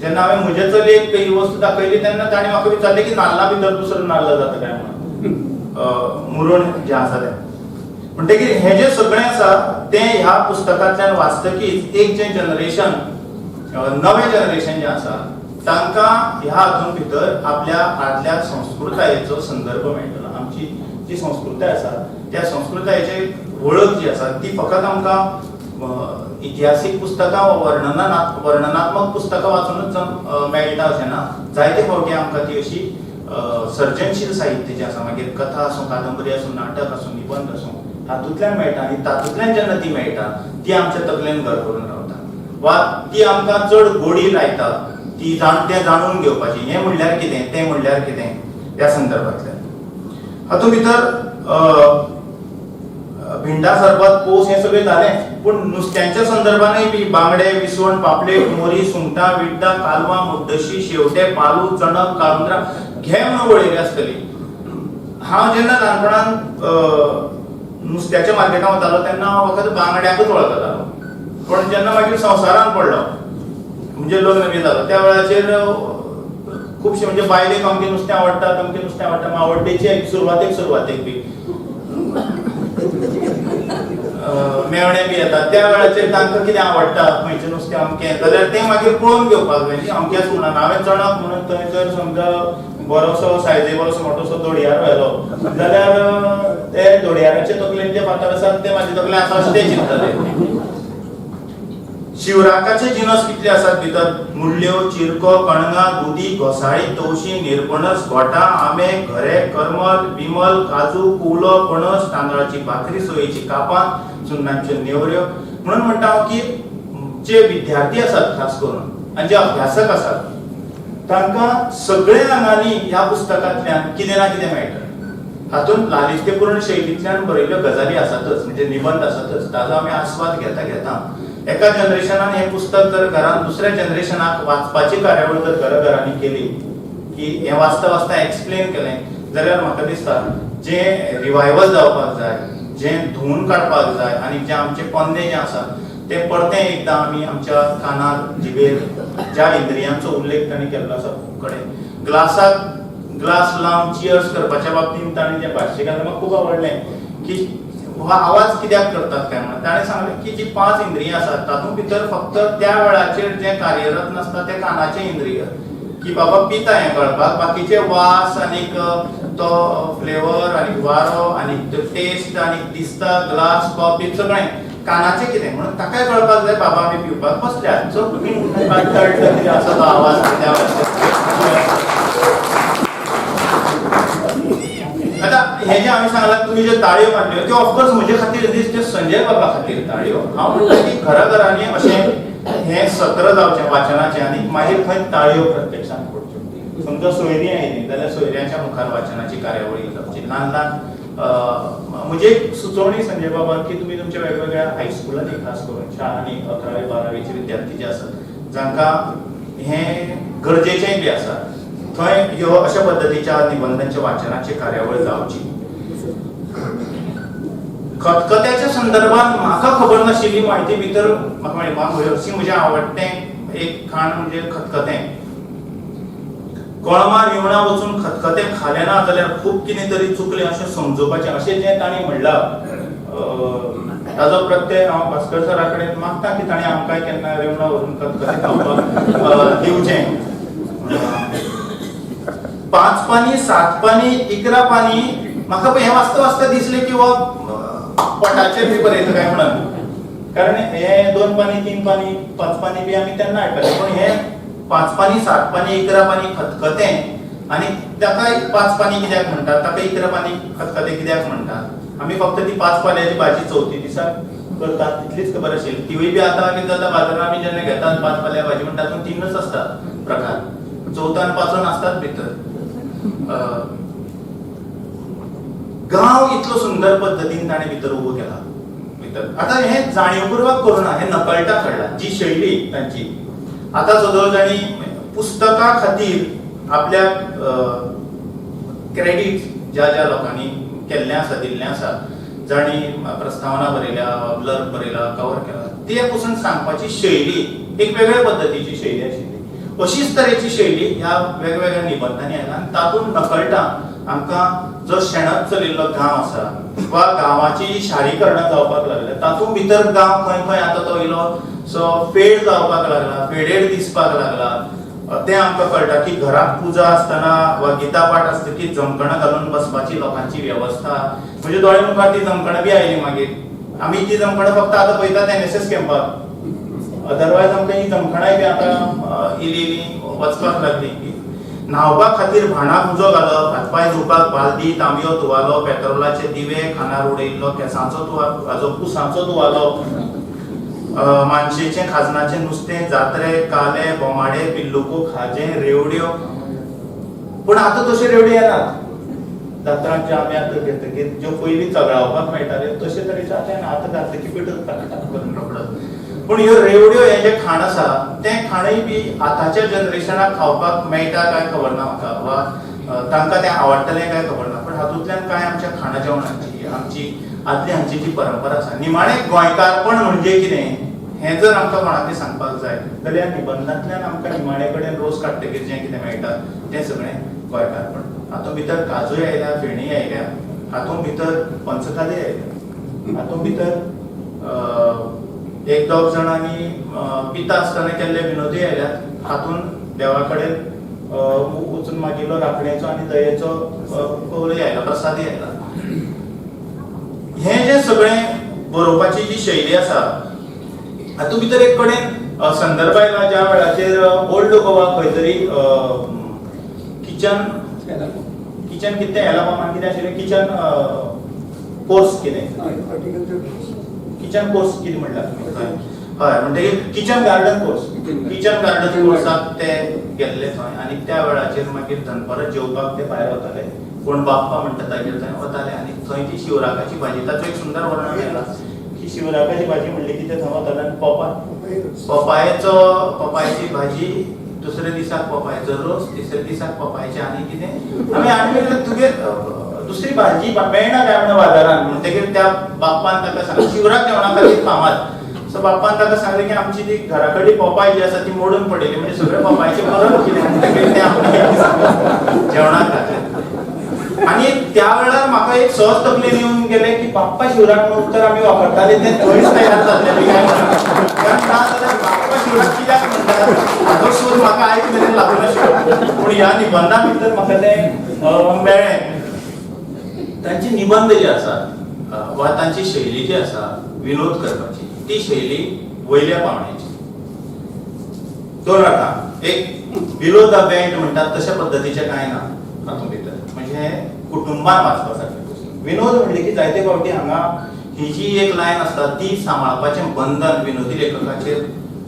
Speaker 4: जेन्ना हांवें म्हजे चलयेक ही वस्तू दाखयली तेन्ना ताणें म्हाका विचारलें की नाल्ला भितर दुसरो नाल्ल जाता काय म्हणून, मुरूण जें आसा तें. म्हणटकीर हें जें सगळें आसा तें ह्या पुस्तकांतल्यान वाचतकीच एक जें जनरेशन, नवें जनरेशन जें आसा तांकां ह्या हातूंत भितर आपल्या आदल्या संस्कृतायेचो संदर्भ मेळटलो. आमची जी संस्कृताय आसा त्या संस्कृतायेची वळख जी आसा ती फकत आमकां इतिहासीक पुस्तकां वा वर्णनात्मक पुस्तकां वाचूनच मेळटा अशें ना. जायते फावटी आमकां ती अशी सर्जनशील साहित्य जें आसा, मागीर कथा आसूं, कादंबरी आसूं, नाटक आसूं, निबंद आसूं, हातूंतल्यान मेळटा. आनी तातूंतल्यान जेन्ना ती मेळटा ती आमच्या तकलेन घर करून रावता वा ती आमकां चड गोडी लायता ती तें जाणून घेवपाची, हें म्हणल्यार कितें, तें म्हणल्यार कितें, ह्या संदर्भांतल्यान. हातूंत भितर भिंडा सरबत, कोस हें सगळें जालें, पूण नुस्त्यांच्या संदर्भानूय बी बांगडे, विसवण, पापलेट, मोरी, सुंगटां, विड्डां, कालवां, मुड्डशी, शेवटे, पालू, चणक, काळुंदरां घे म्हणून वळेरी आसतली. हांव जेन्ना ल्हानपणान नुस्त्याच्या मार्केटांत वतालो तेन्ना हांव फकत बांगड्याकूच वळखतालो. पूण जेन्ना मागीर संवसारांत पडलो, म्हणजे लग्न बी जालो, त्या वेळाचेर खुबशे म्हणजे बायलेक अमकें नुस्तें आवडटा, तमकें नुस्तें आवडटा, आवडटेची सुरवातेक सुरवातेक बी मेवणे बी येता, त्या वेळाचेर तांकां कितें आवडटा, खंयचें नुस्तें अमकें, जाल्यार तें मागीर पळोवन घेवपाक जाय न्ही. अमकेंच म्हणून हांवें चणक म्हणून थंय जर समजा बरोसो सायजे बरोसो मोटोसो दोडयार व्हेलो जाल्यार ते दोडयाराचे तकलेन जे फातर आसात ते म्हाजे तकलेन आसा अशें ते चिंततले. शिवराकाचे जिनस कितले आसात भितर, मुडल्यो, चिरको, कणगां, दुदी, घोसाळी, तवशीं, निरपणस, घोटां, आंबे, घरे, करमल, बिमल, काजू, कुवलो, पणस, तांदळाची भाकरी, सोयेची कापां, चुन्नांच्यो नेवऱ्यो. म्हणून म्हणटा हांव की जे विद्यार्थी आसात खास करून आनी जे अभ्यासक आसात तांकां सगळ्या आंगांनी ह्या पुस्तकांतल्यान कितें ना कितें मेळटा. हातूंत लालित्यपूर्ण शैलींतल्यान बरयल्ल्यो गजाली आसातच, म्हणजे निबंद आसातच, ताजो आमी आस्वाद घेता घेता एका जनरेशनान हें पुस्तक जर घरान दुसऱ्या जनरेशनाक वाचपाची कार्यावळ जर घरा घरांनी केली की हें वाचता वाचता एक्सप्लेन केलें जाल्यार म्हाका दिसता जें रिवायवल जावपाक जाय, जें धुवून काडपाक जाय आनी जें आमचे पोन्ने जें आसा तें परतें एकदां आमी आमच्या कानार, जिबेर, ज्या इंद्रियांचो उल्लेख तांणी केल्लो आसा खूब कडेन, ग्लासाक ग्लास लावन चियर्स करपाच्या बाबतींत ताणें जें भाश्य केलें म्हाका खूब आवडलें की हो आवाज कित्याक करतात काय म्हणून. ताणें सांगलें की जी 5 इंद्रियां आसात तातूंत भितर फक्त त्या वेळाचेर जें कार्यरत नासता तें कानाचें इंद्रिय की बाबा पिता हें कळपाक, बाकीचे वास आनीक तो फ्लेवर आनी वारो आनी तो टेस्ट आनी दिसता ग्लास कॉप बी सगळें कानाचें कितें म्हणून ताकाय कळपाक जाय बाबा आमी पिवपाक बसल्यात. सो कितें आसा तो आवाज त्या वेळाचेर. आतां हें जें हांवें सांगलां, तुमी ज्यो ताळयो मारल्यो त्यो ऑफकोर्स म्हजे खातीर न्ही, त्यो संजय बाबा खातीर ताळयो. हांव म्हणटा की घरा घरांनी अशें हें सत्र जावचें वाचनाचें आनी मागीर थंय ताळयो प्रत्यक्षांत पडच्यो. समजा सोयरीं आयलीं जाल्यार सोयऱ्यांच्या मुखार वाचनाची कार्यावळी जावची. ल्हान ल्हान म्हजी एक सुचोवणी संजय बाबा की तुमी तुमच्या वेगवेगळ्या हायस्कुलांनी खास करून शाळांनी 11वी 12वीचे विद्यार्थी जे आसात जांकां हें गरजेचेंय बी आसा थंय ह्यो अशा पद्दतीच्या निबंधांच्या वाचनाची कार्यावळ जावची. खतखत्याच्या संदर्भात म्हाका खबर नाशिल्ली म्हायती भितर म्हाका मेळ्ळी. हरशीं म्हजें आवडटें एक खाण म्हणजे खतखतें. कळमा रिवणा वचून खतखतें खालें ना जाल्यार खूब कितें तरी चुकलें अशें समजुपाचें अशें जें तांणी म्हणलां ताजो प्रत्यय हांव भास्कर सरा कडेन मागता की ताणें आमकांय केन्ना रिवणा व्हरून खतखतें खावपाक दिवचें. 5 पानी, 7 पानी, 11 पानी, म्हाका हें वाचता वाचता दिसलें की हो पोटाचेर बी बरयता काय म्हणून, कारण हे 2 पानी, 3 पानी, 5 पानी बी आमी तेन्ना आयकलें, पूण हे 5 पानी, 7 पानी, 11 पानी खतखतें आनी ताका 5 पानी कित्याक म्हणटात, ताका 11 पानी खतखतें कित्याक म्हणटात. आमी फक्त ती 5 पाल्याची भाजी चवथी दिसा करतात तितलीच खबर आशिल्ली. तिवूय बी आतां कितें जाता, बाजारांत आमी जेन्ना घेतात 5 पाल्या भाजी म्हणटा तातूंत 3च आसता प्रकार, चवथो आनी पांचवो नासतात भितर. गांव इतलो सुंदर पद्दतीन ताणें भितर उबो केला भितर. आतां हें जाणीवपूर्वक करूना, हें नकळटा घडलां जी शैली तांची. आतां सदळ जाणी पुस्तका खातीर आपल्याक क्रेडीट ज्या ज्या लोकांनी केल्लें आसा, दिल्लें आसा, जांणी प्रस्तावना बरयल्या, ब्लर्ब बरयला, कवर केला, ते पसून सांगपाची शैली एक वेगळ्या पद्दतीची शैली आशिल्ली. अशीच तरेची शैली ह्या वेगवेगळ्या निबंधांनी आयला आनी तातूंत नकळटा आमकां जो शेणत चलिल्लो गांव आसा वा गांवाची शारीकरणां जावपाक लागल्या तातूंत भितर गांव खंय खंय आतां तो इलो सो फेड जावपाक लागला, फेडेड दिसपाक लागला, तें आमकां कळटा की घरांत पुजा आसतना वा गीता पाठ आसता की जमखणां घालून बसपाची लोकांची वेवस्था, म्हणजे दोळे मुखार ती जमखणां बी आयली. मागीर आमी ती जमखणां फक्त आतां पळयतात एनएसएस कॅम्पाक, अदरवायज आमकां ही जमखणांय बी आतां इली इली वचपाक लागली. न्हावपा खातीर भाणाक उजो घालप, हातपांय धुवपाक बालदी, तांबयो, तुवालो, पेट्रोलाचे दिवे, खानार उडयल्लो केंसांचो तुवालो, कुसांचो तुवालो, मानशेचें खाजनाचें नुस्तें, जात्रे, काले, बोमाडे, पिल्लुको, खाजें, रेवड्यो. पूण आतां तश्यो रेवड्यो येनात. दातांच्या आम्यात घेतकीर ज्यो पयलीं चगळावपाक मेळटाल्यो तशे तरेचे आतां ना, आतां घातले की पेटत टाक करून रोखडो. पूण ह्यो रेवड्यो हें जें खाण आसा तें खाणूय बी आतांच्या जनरेशनाक खावपाक मेळटा काय खबर ना म्हाका, वा तांकां तें आवडटलें काय खबर ना. पूण हातूंतल्यान कांय आमच्या खाणा जेवणाची, आमची आदली हांची जी परंपरा आसा, निमाणें गोंयकारपण म्हणजे कितें हें जर आमकां कोणाकय सांगपाक जाय जाल्यार निबंधांतल्यान आमकां निमाणे कडेन रोस काडटकीर जें कितें मेळटा तें सगळें गोंयकारपण. हातूंत भितर काजूय आयल्या, फेणी आयल्या, हातूंत भितर पंचखादी आयल्या, हातूंत भितर एक दोग जाणांनी पिता आसतना केल्ले विनोदूय आयल्यात, हातूंत देवा कडेन वचून मागिल्लो राखणेचो आनी दयेचो कौलय आयला, प्रसादय आयला. हें जें सगळें बरोवपाची जी शैली आसा हातूंत भितर एक कडेन संदर्भ आयला ज्या वेळाचेर ओल्ड गोवा खंय तरी किचन किचन कितें एलाबामान कितें आशिल्लें, किचन कोर्स कितें, किचन कोर्स कितें म्हणलां तुमी? हय, म्हणटकीर kitchen garden course, kitchen garden कोर्साक ते गेल्ले थंय आनी त्या वेळाचेर मागीर दनपारां जेवपाक ते भायर वताले, कोण बाप्पा म्हणटा तागेर थंय वताले आनी थंय ती शिवराकाची भाजी, ताचो एक सुंदर वर्णन आयला की शिवराकाची भाजी म्हणली की ते थंय वताले आनी पपायेचो, पपायची भाजी, दुसऱ्या दिसाक पपायचो रोस, तिसऱ्या दिसाक पपायचें आनी कितें. आमी आनी तुगेर दुसरी भाजी मेळना काय म्हणून बाजारान, म्हणटकीर त्या बाप्पान ताका सांगलें, शिवराक जेवणा खातीर फामाद. सो बाप्पान ताका सांगलें की आमची ती घरा कडली पपाय जी आसा ती मोडून पडिल्ली, म्हणजे सगळे पपायचें मरण कितें, म्हणटकीर तें आमी जेवणाक घातलें. आनी त्या वेळार म्हाका एक सहज तकलेन येवन गेलें की बाप्पा शिवराक म्हणून उतर आमी वापरताले तें थंयच तयार जाल्लें काय म्हणून, कारण ना जाल्यार बाप्पा शिवराक कित्याक म्हणटात हाचो सोद म्हाका आयज मेरेन लागूं नाशिल्लो. पूण ह्या निबंधा भितर म्हाका तें मेळ्ळें. तांचे निबंध जे आसात वा तांची शैली जी आसा विनोद करपाची, ती शैली वयल्या पावण्याची. दोन अर्थां, एक बिलो the belt म्हणटात तशा पद्दतीचें कांय ना तातूंत भितर, म्हणजे कुटुंबान वाचपा सारकें पुस्तक. विनोद म्हणले की जायते फावटी हांगा ही जी एक लायन आसता ती सांबाळपाचें बंधन विनोदी लेखकाचेर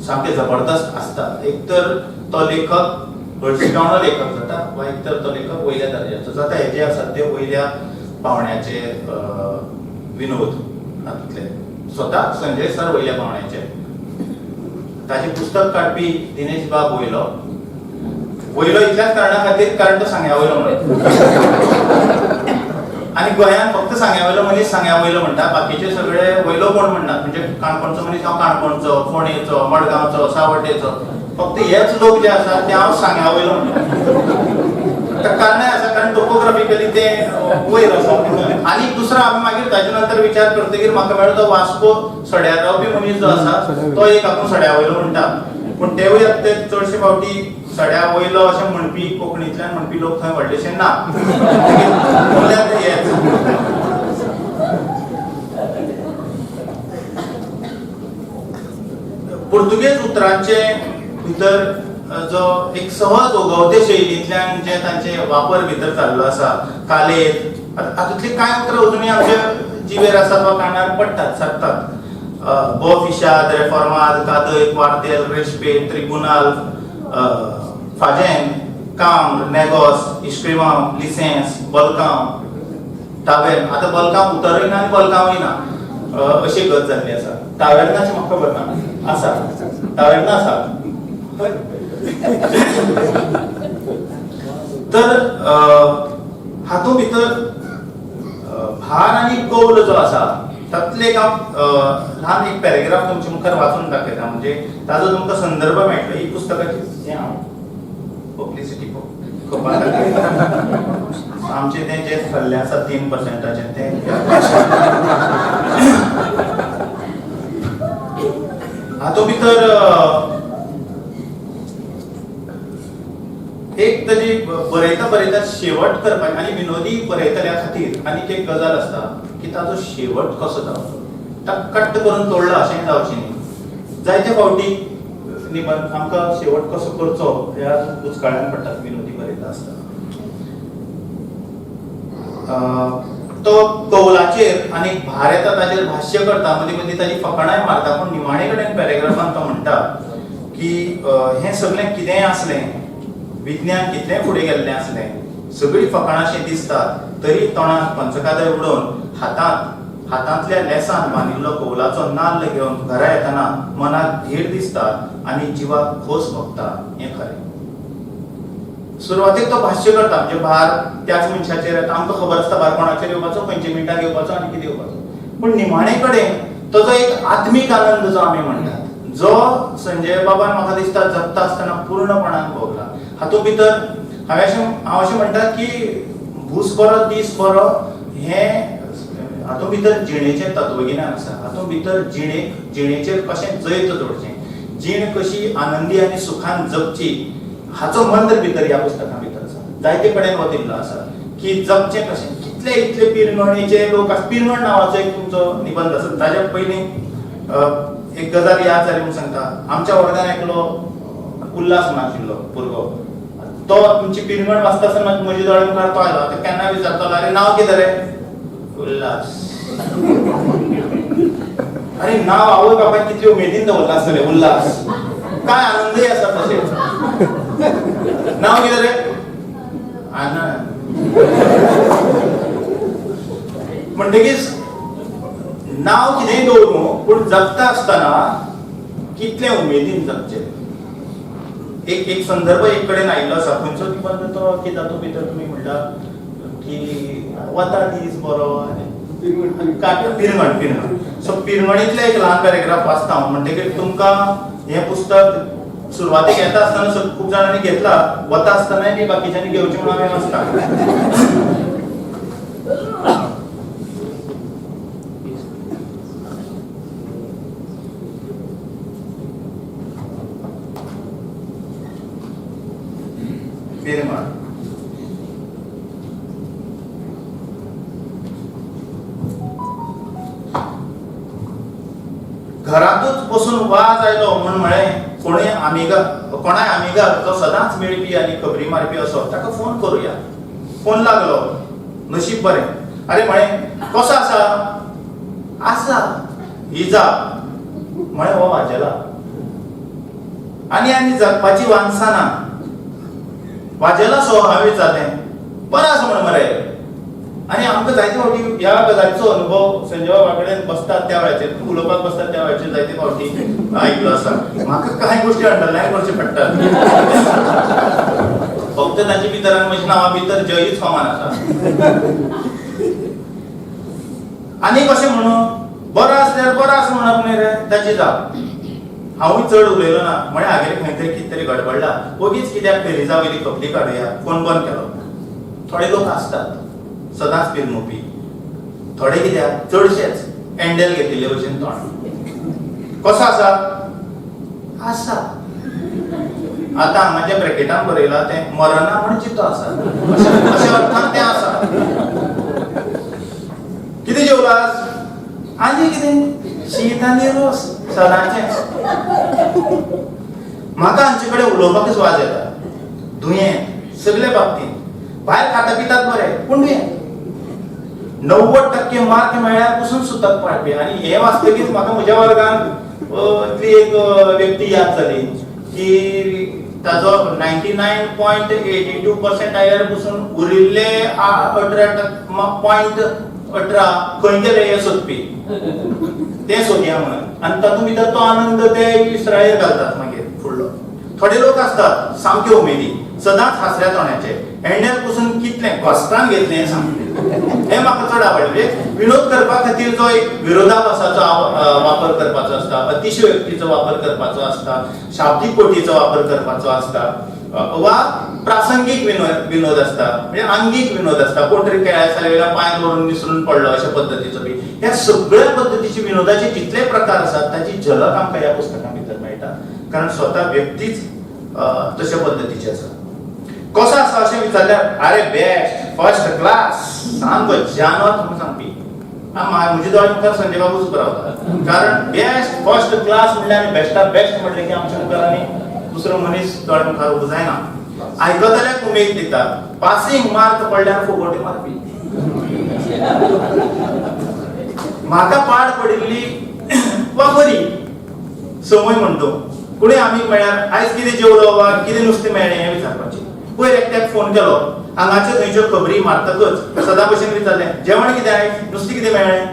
Speaker 4: सामकें जबरदस्त आसता. एक तर तो लेखक हळशिकावणो लेखक जाता वा एक तर तो लेखक वयल्या दर्जाचो जाता. हे जे आसात ते वयल्या पावण्याचे विनोद हातूंतले. स्वता संजय सर वयल्या पावण्याचे, ताचें पुस्तक काडपी दिनेश बाब वयलो, वयलो इतल्याच कारणा खातीर कारण तो सांग्या वयलो म्हणून, आनी गोंयांत फक्त सांग्या वयलो मनीस सांग्या वयलो म्हणटा, बाकीचे सगळे वयलो कोण म्हणनात. म्हणजे काणकोणचो मनीस हांव काणकोणचो, फोंडेचो, मडगांवचो, सावड्डेचो, फक्त हेच लोक जे आसात ते हांव सांग्या वयलो म्हणटा. कारण आसा, कारण टोपोग्राफिकली ते वयर आसा. आनी दुसरो आमी मागीर ताजे नंतर विचार करतकीर म्हाका मेळ्ळो तो वास्को सड्यार रावपी मनीस जो आसा तो एक आपूण सड्या वयलो म्हणटा, पूण तेवूय आतां ते चडशे फावटी सड्या वयलो अशें म्हणपी कोंकणींतल्यान म्हणपी लोक थंय व्हडलेशे ना. हेच पुर्तुगेज उतरांचे भितर जो एक सहज उगवते शैलींतल्यान जे तांचे वापर भितर चाललो आसा, कालेत, हातूंतली कांय उतरां अजुनूय आमच्या जिवेर आसात वा कानार पडटात, सारतात. बो फिशाद, रेफॉर्माद, कादय, क्वार्तेल, रेशपेद, त्रिबुनाल, फाजेन, काम, नेगोस, इश्क्रिमांव, लिसेंस, बलकांव, टावेर्न. आतां बलकांव उतरूय ना आनी बलकांवूय ना अशी गत जाल्ली आसा. टावेर्नाची म्हाका खबर ना, आसा टावेर्ना आसा. तर हातूंत भितर भार आनी कौल जो आसा तातले एक हांव ल्हान एक पॅरेग्राफ तुमचे मुखार वाचून दाखयता, म्हणजे ताजो तुमकां संदर्भ मेळटलो. ही पुस्तकाची हें हांव पब्लिसिटी करपाक आमचें तें जें थल्लें आसा 3% तें हातूंत भितर एक तरी बरयता बरयता शेवट करपाक आनी विनोदी बरयतल्या खातीर आनीक एक गजाल आसता की ताजो शेवट कसो जावचो, कट्ट करून तोडला अशेंय जावचें न्ही. जायते फावटी निबंद आमकां शेवट कसो करचो ह्या बुचकाळ्यान पडटात विनोदी बरयता आसतना. तो कौलाचेर आनी भार येता ताचेर भाश्य करता, मदीं मदीं ताची फकाणांय मारता, पूण निमाणे कडेन पॅरेग्राफान तो म्हणटा की हें सगळें कितेंय आसलें, विज्ञान कितलेंय फुडें गेल्लें आसलें सगळीं फकाणां दिसतात तरी तोंडात पंचखाद्य उडोवन हातांतल्या लेसान बांदिल्लो कौलाचो नाल्ल घेवन घरा येतना मनाक धीर दिसता आनी जिवाक खोस भोगता हें खरें. सुरवातेक तो भाश्य करता, म्हणजे भार त्याच मनशाचेर येता, आमकां खबर आसता भार कोणाचेर येवपाचो, खंयच्या मिनटाक येवपाचो आनी कितें येवपाचो. पूण निमाणे कडेन ताजो एक आत्मीक आनंद जो आमी म्हणटात, जो संजय बाबान म्हाका दिसता जगता आसतना पूर्णपणान भोगला. हातूंत भितर हांव अशें म्हणटा की भूस बरो दीस बरो हें हातूंत भितर जिणेचें तत्वगिन्यान आसा. हातूंत भितर जिणेचेर कशें जैत जोडचें, जीण कशी आनंदी आनी सुखान जगची हाचो मंत्र भितर ह्या पुस्तकां भितर आसा. जायते कडेन हो दिल्लो आसा की जगचें कशें. कितले इतले पिरंगणीचे लोक आसा. पिरंगण नांवाचो एक तुमचो निबंद आसा. ताज्या पयलीं एक गजाल याद जाली म्हूण सांगता. आमच्या वर्गान एकलो उल्हास म्हूण आशिल्लो भुरगो, तो तुमची पिरंगण वाचता आसतना म्हज्या दोळ्या मुखार तो आयलो. आतां केन्ना विचारतालो, अरे नांव कितें रे? उल्हास. अरे नांव आवय बापायन कितले उमेदीन दवरलां आसतलें, उल्हास. काय आनंदय आसा तशें. नांव कितें रे? आनंद. म्हणटकीच नांव कितेंय दवरूं पूण जगता आसतना कितले उमेदीन जगचें. एक एक संदर्भ एक कडेन आयिल्लो आसा. खंयचो निबंद तो की तातूंत भितर तुमी म्हणटा की वता दीस बरो पिरंगण पिरंगण. सो पिरंगणींतले एक ल्हान पॅरेग्राफ वाचता हांव, म्हणटकीर तुमकां हें पुस्तक सुरवातेक येता आसतना खूब जाणांनी घेतला, वता आसतनाय बी बाकीच्यांनी घेवचें म्हणून हांवें वाचता. पिरंगण. घरांतूच बसून वाज आयलो म्हूण म्हळें, कोणाय आमिगाक जो सदांच मेळपी आनी खबरी मारपी असो ताका फोन करुया. फोन लागलो, नशीब बरें. अरे म्हळें, कसो आसा? आसा. ही जाप. म्हळें, हो वाजेला आनी आनी जगपाची वान्सा ना. वाजेला सो? हांवें विचारलें. बरो आसा म्हण मरे. आनी आमकां जायते फावटी ह्या गजालीचो अनुभव संजय बाबा कडेन बसतात त्या वेळाचेर, उलोवपाक बसतात त्या वेळाचेर जायते फावटी आयकलो आसा. म्हाका कांय गोश्टी अंडरलायन करच्यो पडटात. फक्त तांचे भितर आनी म्हज्या नांवा भितर जयूच कॉमन आसा. आनी कशें म्हणून बरो आसल्यार बरो आसा म्हणप न्ही रे, ताची जाप. हांवूय चड उलयलो ना. म्हळें हागेर खंय तरी कितें तरी गडबडला, वगीच कित्याक फेरिजा वयली खपली काडुया. फोन बंद केलो. थोडे लोक आसतात सदांच पिरमुपी, थोडे कित्याक चडशेच एंडेल घेतिल्ले भशेन तोंड. कसो आसा? आसा. आतां हांगा ब्रॅकेटान बरयलां तें मरना म्हण जितो आसा, अशें अर्थान तें आसा. कितें जेवलास? आनी कितें? शीत आनी रोस सदांचेंच. म्हाका हांचे कडेन उलोवपाकच वाज येता. दुयेंत सगळे बाबतींत, भायर खाता पितात बरें पूण दुयेंत. 90% मार्क मेळ्ळ्यार पसून सुतक पाळपी. आनी हें वाचतकीच म्हाका म्हज्या वर्गान इतली एक व्यक्ती याद जाली की ताजो 99.82% आयल्यार पसून उरिल्ले 18.18 खंय गेले हे सोदपी, ते सोदया म्हणून. आनी तातूंत भितर तो आनंद ते विसरायेर घालतात मागीर फुडलो. थोडे लोक आसतात सामके उमेदी, सदांच हांसऱ्या तोंडाचे, एंडेल पसून कितलें घोस्तान घेतलें हें सांगलें. हें म्हाका चड आवडलें. म्हणजे विनोद करपा खातीर जो एक विरोधाभासाचो वापर करपाचो आसता, अतिशयोक्तीचो वापर करपाचो आसता, शाब्दीक कोटीचो वापर करपाचो आसता, वा प्रासंगीक विनोद आसता, म्हणजे आंगीक विनोद आसता. कोण तरी खेळा जाल्यार पांय दवरून निसरून पडलो अशा पद्दतीचो बी. ह्या सगळ्या पद्दतीचे विनोदाचे जितले प्रकार आसात ताची झलक आमकां ह्या पुस्तकां भितर मेळटा, कारण स्वता व्यक्तीच तशा पद्दतीचे आसा. कसो आसा अशें विचारल्यार, अरे बेस्ट, फर्स्ट क्लास, सामको जानवर म्हणून सांगपी. म्हज्या दोळ्या मुखार संजय बाबूच उबो रावता, कारण बेस्ट फर्स्ट क्लास म्हणल्यार आनी बेस्टा बेस्ट म्हणलें की आमच्या मुखार आनी दुसरो मनीस दोळ्या मुखार उबो जायना. आयकतल्याक उमेद दिता. पासिंग मार्क पडल्यार फुगोटी मारपी. म्हाका पाड पडिल्ली वा बरी संवय म्हणतो, कोणूय आमी मेळ्ळ्यार आयज कितें जेवलो वा कितें नुस्तें मेळ्ळें हें विचारपाचें. पयर एकट्याक फोन केलो, हांगाच्यो थंयच्यो खबरी मारतकच सदां भशेन विचारलें, जेवण कितें आयज, नुस्तें कितें मेळ्ळें?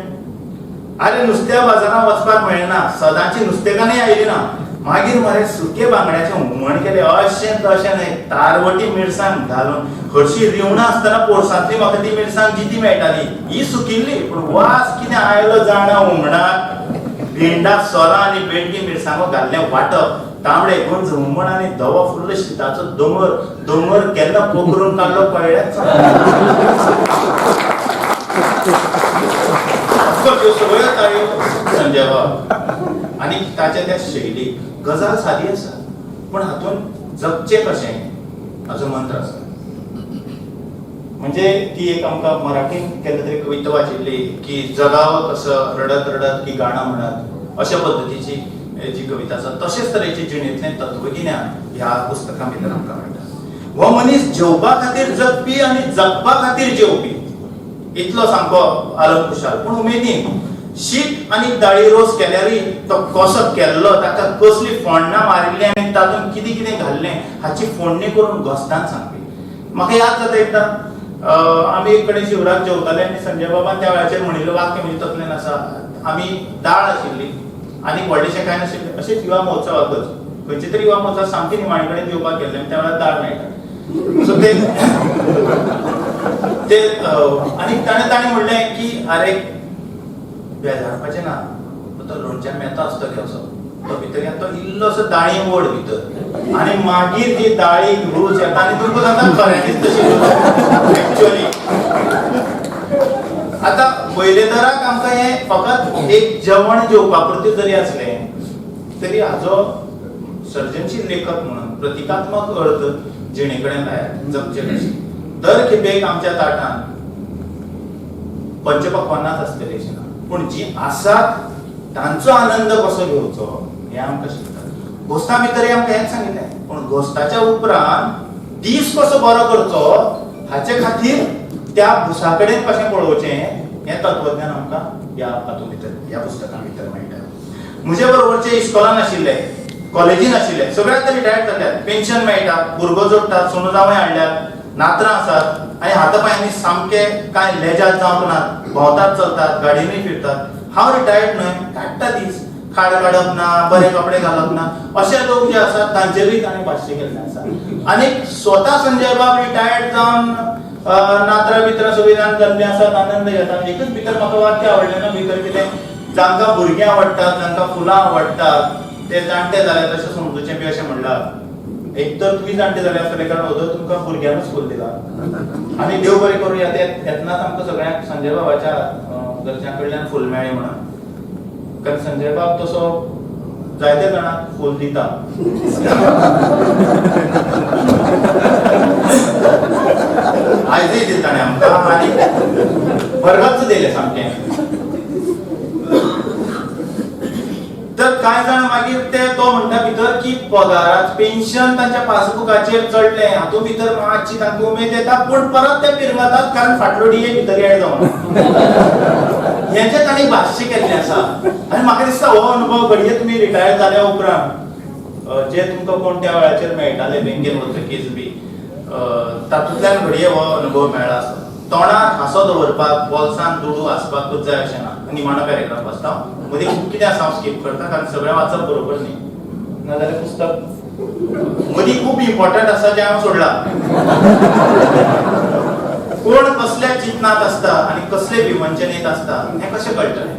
Speaker 4: आरे नुस्त्या बाजारांत वचपाक मेळ्ळें ना, सदांची नुस्तेकान्नय आयली ना. मागीर मरे सुके बांगड्याचें हुमण केलें, अशें तशें न्हय, तारवटी मिरसांग घालून. हरशीं रिवणां आसतना पोरसांतली म्हाका ती मिरसांग जिती मेळटाली, ही सुकिल्ली, पूण वास कितें आयलो जाणा हुमणाक. भिंडा सोलां आनी बेडगी मिरसांगो घाल्लें वांटप, तांबडे गुंज हुमण आनी धवो फुल्ल शिताचो दोंगर, दोंगर केन्ना पोखरून काडलो कळ्ळेंच. ऑफकोर्स ह्यो सगळ्यो ताळयो संजय बाब आनी ताच्या त्या शैली. गजाल सादी आसा, पूण हातूंत जगचें कशें हाचो मंत्र आसा. म्हणजे ती एक आमकां मराठीन केन्ना तरी कविता वाचिल्ली की जगावं कसं रडत रडत की गाणं म्हणत, अशा पद्दतीची जी कविता आसा, तशेंच तरेचें जिणेंतलें तत्वगिन्यान ह्या पुस्तकां भितर आमकां मेळटा. हो मनीस जेवपा खातीर जगपी आनी जगपा खातीर जेवपी, इतलो सामको आलम खुशाल, पूण उमेदीन. शीत आनी दाळी रोस केल्यारय तो कसो केल्लो, ताका कसली फोडणां मारिल्ली आनी तातूंत कितें कितें घाल्लें हाची फोडणी करून घोस्तान सांगपी. म्हाका याद जाता एकदां आमी एक कडेन शिवराक जेवताले आनी संजय बाबान त्या वेळाचेर म्हणिल्लें वाक्य म्हजे तकलेन आसा. आमी दाळ आशिल्ली आनी व्हडलेशें कांय नाशिल्लें, अशेंच युवा महोत्सवाकच खंयचे तरी युवा महोत्सव सामकें निमाणे कडेन जेवपाक गेल्ले आनी त्या वेळार दाळ मेळटा. सो ते ते आनी ताणें ताणें म्हणलें की आरे बेजारपाचें ना, तो लोणच्या मेथो आसता घेवचो, तो भितर घेवन तो इल्लोसो दाळी ओड भितर आनी मागीर ती दाळी रूच येता. आनी तुमकां सांगता खऱ्यांनीच तशी एक्चुअली. आतां पयले दराक आमकां हें फकत एक जेवण जेवपा पुरतें जरी आसलें तरी हाजो सर्जनशील लेखक म्हणून प्रतिकात्मक अर्थ जिणे कडेन लायात, जगचे कशें. दर खेपेक आमच्या ताटांत पंचपक्वानाच आसतलीं अशें ना, पूण जीं आसात तांचो आनंद कसो घेवचो हें आमकां शिकता. घोस्ता भितरय आमकां हेंच सांगिल्लें, पूण घोस्ताच्या उपरांत दीस कसो बरो करचो हाचे खातीर त्या भुसा कडेन कशें पळोवचें हें तत्वज्ञान आमकां ह्या हातूंत भितर, ह्या पुस्तकां भितर मेळटा. म्हजे बरोबरचे इस्कॉलान आशिल्ले, कॉलेजीन आशिल्ले, सगळे आतां रिटायर्ड जाल्यात, पेन्शन मेळटा, भुरगो जोडटात, सुनो जावंय हाडल्यात, नातरां आसात आनी हाता पांयांनी सामके कांय लेजाद जावंक नात, भोंवतात, चलतात, गाडयेनूय फिरतात. हांव रिटायर्ड न्हय, काडटा दीस, खाड काडप ना, बरे कपडे घालप ना, अशे लोक जे आसात तांचेरूय ताणें भाश्य केल्लें आसा. आनी स्वता संजय बाब रिटायर्ड जावन नातरां बितरां सगळीं जाण जाल्लीं आसात, आनंद घेता. एकच भितर म्हाका वाक्य आवडलें ना भितर कितें, जांकां भुरगीं आवडटात, जांकां फुलां आवडटात ते जाणटे जाले तशें समजूचें बी अशें म्हणलां. एक तर तुमी जाणटे जाले आसतले, कारण अदर तुमकां भुरग्यांनूच फूल दिला आनी देव बरें करूं ह्या येतनाच आमकां सगळ्यांक संजय बाबाच्या घरच्यां कडल्यान फूल मेळ्ळें म्हणून, कारण संजय बाब तसो जायते जाणांक फूल दिता. आयजय दिता ताणें आमकां आनी भरगच्च दिलें सामकें. तर कांय जाण मागीर ते तो म्हणटा भितर की पगारात पेन्शन तांच्या पासबुकाचेर चडलें, हातूंत भितर मातशी तांकां उमेद येता, पूण परत ते पिरंगतात कारण फाटलो डीए भितर एड जावन. हेचें तांणी भाश्य केल्लें आसा. आनी म्हाका दिसता हो अनुभव घडये तुमी रिटायर जाल्या उपरांत जे तुमकां कोण त्या वेळाचेर मेळटाले बँकेन वतकीच बी तातूंतल्यान घडये हो अनुभव मेळ्ळा आसता. तोंडार हांसो दवरपाक बोल्सान दुडू आसपाकूच जाय अशें ना. निमाणो पॅरेग्राफ आसता, मदीं खूब कितें आसा हांव स्कीप करता कारण सगळें वाचप बरोबर न्ही, नाजाल्यार पुस्तक मदीं खूब इम्पॉर्टंट आसा जें हांव सोडलां. कोण कसल्या चिंतनात आसता आनी कसले विवंचनेत आसता हें कशें कळटलें?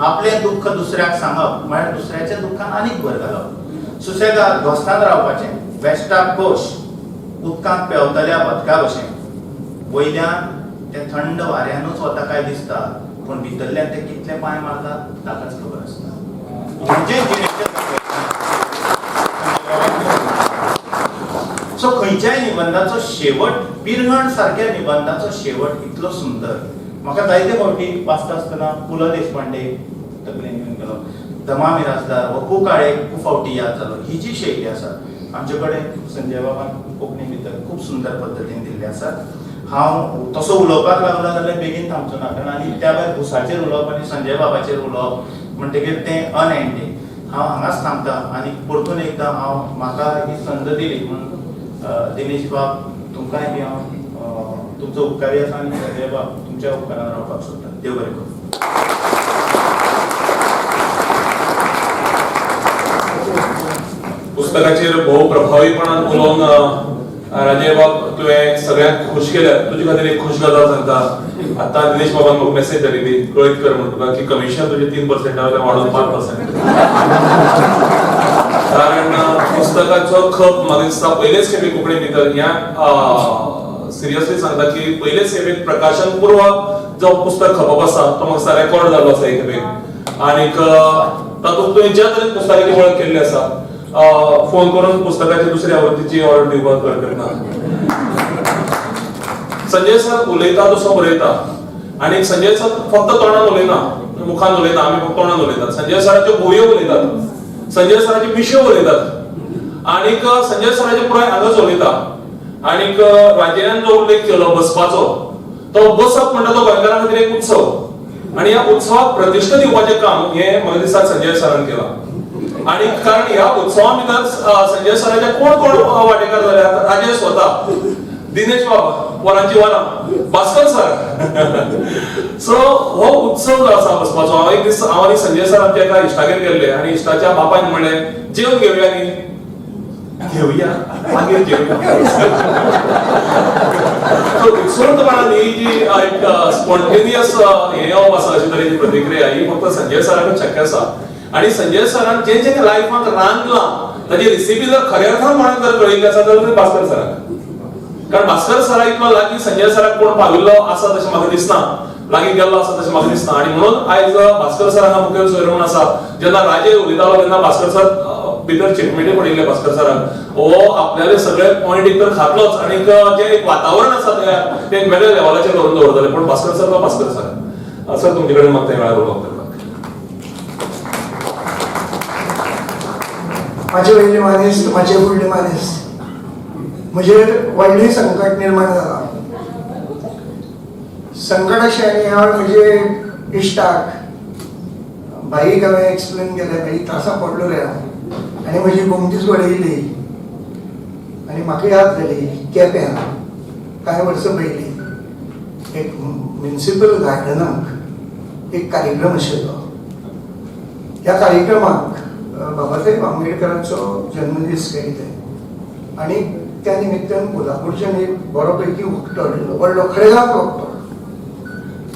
Speaker 4: आपलें दुख्ख दुसऱ्याक सांगप म्हळ्यार दुसऱ्याच्या दुख्खान आनीक भर घालप. सुसेगाद घोस्तान रावपाचें, वेस्टाक खोश, उदकांत पेंवतल्या बदका भशेन, वयल्यान तें थंड वाऱ्यानूच वता काय दिसता, पूण भितरल्यान ते कितले पांय मारतात ताकाच खबर आसता. म्हणजे जिणेचें. सो खंयच्याय निबंधाचो शेवट, पिरंगण सारक्या निबंधाचो शेवट इतलो सुंदर. म्हाका जायते फावटी वाचता आसतना पु ल देशपांडे तकलेन येवन गेलो, दमा मिराजदार हो पु काळे खूब फावटी याद जालो. ही जी शैली आसा आमचे कडेन संजय बाबान कोंकणी भितर खूब सुंदर पद्दतीन दिल्ली आसा. हांव तसो उलोवपाक लागलो जाल्यार बेगीन थांबचो ना, कारण आनी त्या भायर भुसाचेर उलोवप आनी संजय बाबाचेर उलोवप म्हणटकीर तें अनएंडींग. हांव हांगाच थांबता आनी परतून एकदां हांव म्हाका ही संद दिली म्हणून दिनेश बाब तुमकांय बी हांव तुमचो उपकारी आसा आनी संजय बाब तुमच्या उपकारान रावपाक सोदता. देव बरें करूं.
Speaker 1: पुस्तकाचेर भोव प्रभावीपणान उलोवन राजय बाब तुवें सगळ्यांक खूश केल्या. तुजे खातीर एक खूश गजाल सांगता. आतां दिनेश बाबान म्हाका मेसेज धाडिल्ली, कळीत कर म्हण तुका की कमिशन तुजें 3% वयल्यान वाडोवन 5%. कारण पुस्तकाचो खप म्हाका दिसता पयलेच खेपे कोंकणी भितर ह्या सिरियसली सांगता की पयलेच खेपे प्रकाशन पूर्व जो पुस्तक खपप आसा तो म्हाका दिसता रेकॉर्ड जाल्लो आसा एक खेपे. आनीक तातूंत तुवें ज्या तरेन पुस्तकाची वळख केल्ली आसा, फोन करून पुस्तकाची दुसऱ्या आवृत्तीची ऑर्डर दिवपाक हरकत ना. संजय सर उलयता तसो बरयता आनी संजय सर फक्त तोंडान उलयना, मुखान उलयना, आमी फक्त तोंडान उलयतात. संजय सराच्यो भोवयो उलयतात, संजय सराची मिश्यो उलयतात आनीक संजय सराचे पुराय आंगच उलयता. आनीक राजयान जो उल्लेख केलो बसपाचो, तो बसप म्हणटा तो गोंयकारां खातीर एक उत्सव आनी ह्या उत्सवाक प्रतिश्ठा दिवपाचें काम हें म्हाका दिसता संजय सरान केलां. आनी कारण ह्या उत्सवा भितर संजय सराच्या कोण कोण वांटेकार जाले, राजेश स्वता, दिनेश बाब, वरांची वरां, भास्कर सर. सो हो उत्सव जो आसा बसपाचो, हांव एक दीस हांव आनी संजय सर आमच्या एका इश्टागेर गेल्ले आनी इश्टाच्या बापायन म्हणलें जेवन घेवया न्ही, घेवया मागीर जेवया. सो उत्स्फूर्तपणान ही जी एक स्पॉन्टेनियस हें येवप आसा, अशे तरेची प्रतिक्रिया ही फक्त संजय सराकच शक्य आसा. आनी संजय सरान जें जें लायफांत रांदलां ताची रेसिपी जर खऱ्या अर्थान कोणाक जर कळिल्ली आसा जाल्यार भास्कर सराक. कारण भास्कर सरा इतलो लागीं संजय सराक कोण पाविल्लो आसा तशें म्हाका दिसना, लागीं गेल्लो आसा तशें म्हाका दिसना. आनी म्हणून आयज भास्कर सर हांगा मुखेल सोयरो म्हणून आसा. जेन्ना राजे उलयतालो तेन्ना भास्कर सर भितर चिटमिटे पडिल्ले भास्कर सराक, हो आपल्याले सगळे पॉयंट एक तर खातलोच आनी जें एक वातावरण आसा तयार तें एक वेगळ्या लेवलाचेर करून दवरतले. पूण भास्कर सर तो भास्कर सर. सर तुमचे कडेन मागता ह्या वेळार उलोवप करपाक.
Speaker 5: म्हाजे वयले मानेस्त, म्हाजे फुडले मानेस्त, म्हजेर व्हडलें संकट निर्माण जालां. संकट अशें आनी हांव म्हजे इश्टाक भाईक हांवें एक्सप्लेन केलें, भाई त्रासा पडलो रे हांव आनी म्हजी गोमतीच वडयली आनी म्हाका याद जाली केप्यां कांय वर्सां पयलीं एक म्युनिसिपल गार्डनाक एक कार्यक्रम आशिल्लो. ह्या कार्यक्रमाक बाबासाहेब आंबेडकरांचो जन्मदीस काय कितें आनी त्या निमित्तान कोल्हापूरच्यान एक बरो पैकी वक्तो हाडिल्लो, व्हडलो खडेगांठ वक्तो.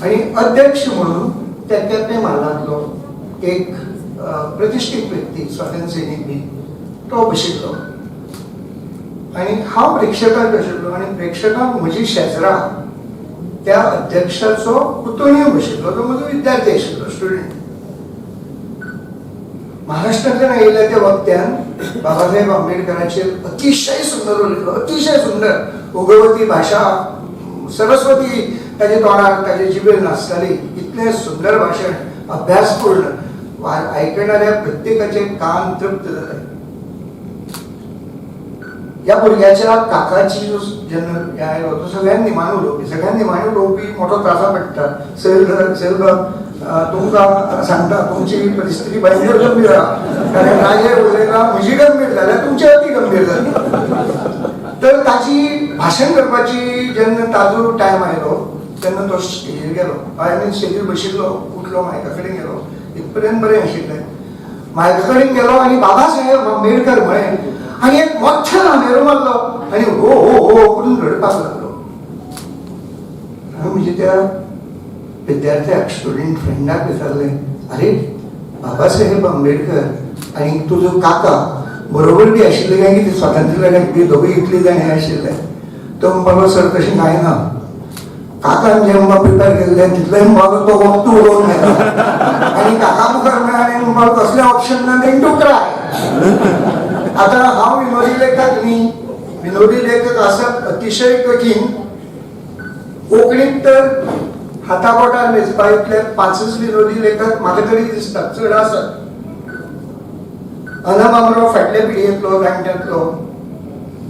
Speaker 5: आनी अध्यक्ष म्हणून त्या केपें म्हालांतलो एक प्रतिश्ठीत व्यक्ती, स्वातंत्र्य सैनीक बी, तो बशिल्लो. आनी हांव प्रेक्षकांत आशिल्लो आनी प्रेक्षकांक म्हजी शेजरा त्या अध्यक्षाचो पुतणयो बशिल्लो, तो म्हजो विद्यार्थी आशिल्लो, स्टुडंट. महाराष्ट्रांतल्यान आयिल्ल्या त्या वक्त्यान बाबासाहेब आंबेडकराचेर अतिशय सुंदर उलयलो, अतिशय सुंदर उगवती भाशा, सरस्वती ताच्या तोंडार ताचे जिबेर नाचताली. इतलें सुंदर भाशण, अभ्यासपूर्ण, आयकणाऱ्या प्रत्येकाचे कान तृप्त जाले. ह्या भुरग्याच्या काकाची जो जन्म हे आयलो तो सगळ्यान निमाणो उलोवपी, सगळ्यान निमाणो उलोवपी मोठो त्रासा पडटा. सैल सैलबाब, तुमकां सांगता, तुमची परिस्थिती भयंकर गंभीर आहा, कारण राजे उलयला म्हजी गंभीर जाल्यार तुमची अति गंभीर जाली. तर ताची भाशण करपाची जेन्ना ताजो टायम आयलो तेन्ना तो स्टेजीर गेलो, I mean स्टेजीर बशिल्लो, उठलो, मायका कडेन गेलो. इतपर्यंत बरें आशिल्लें. मायका कडेन गेलो आनी बाबासाहेब आंबेडकर म्हळें आनी एक मोठ्यान हामेरो मारलो आनी हो हो हो करून रडपाक लागलो. हांवें म्हज्या त्या विद्यार्थ्याक, स्टुडंट फ्रेंडाक विचारलें, अरे बाबासाहेब आंबेडकर आनी तुजो काका बरोबर बी आशिल्ले काय कितें स्वातंत्र्य लढ्याक बी दोगूय इतले जाण हे आशिल्ले? तो म्हणपाक, सर तशें कांय ना, काकान जें म्हाका प्रिपेर केल्लें तितलेंय म्हणपाक तो वक्तो उलोवन मेळटा आनी काका मुखार मेळ्ळा आनी म्हणपाक कसलें ऑप्शन ना देन टू क्राय. आतां हांव विनोदी लेखक न्ही, विनोदी लेखक आसप अतिशय कठीण. कोंकणीत तर हाता बोटार मेजपा इतले पांचच विनोदी लेखक म्हाका तरी दिसतात, चड आसात. अना बांबरो फाटले पिळयेंतलो, जाणट्यांतलो.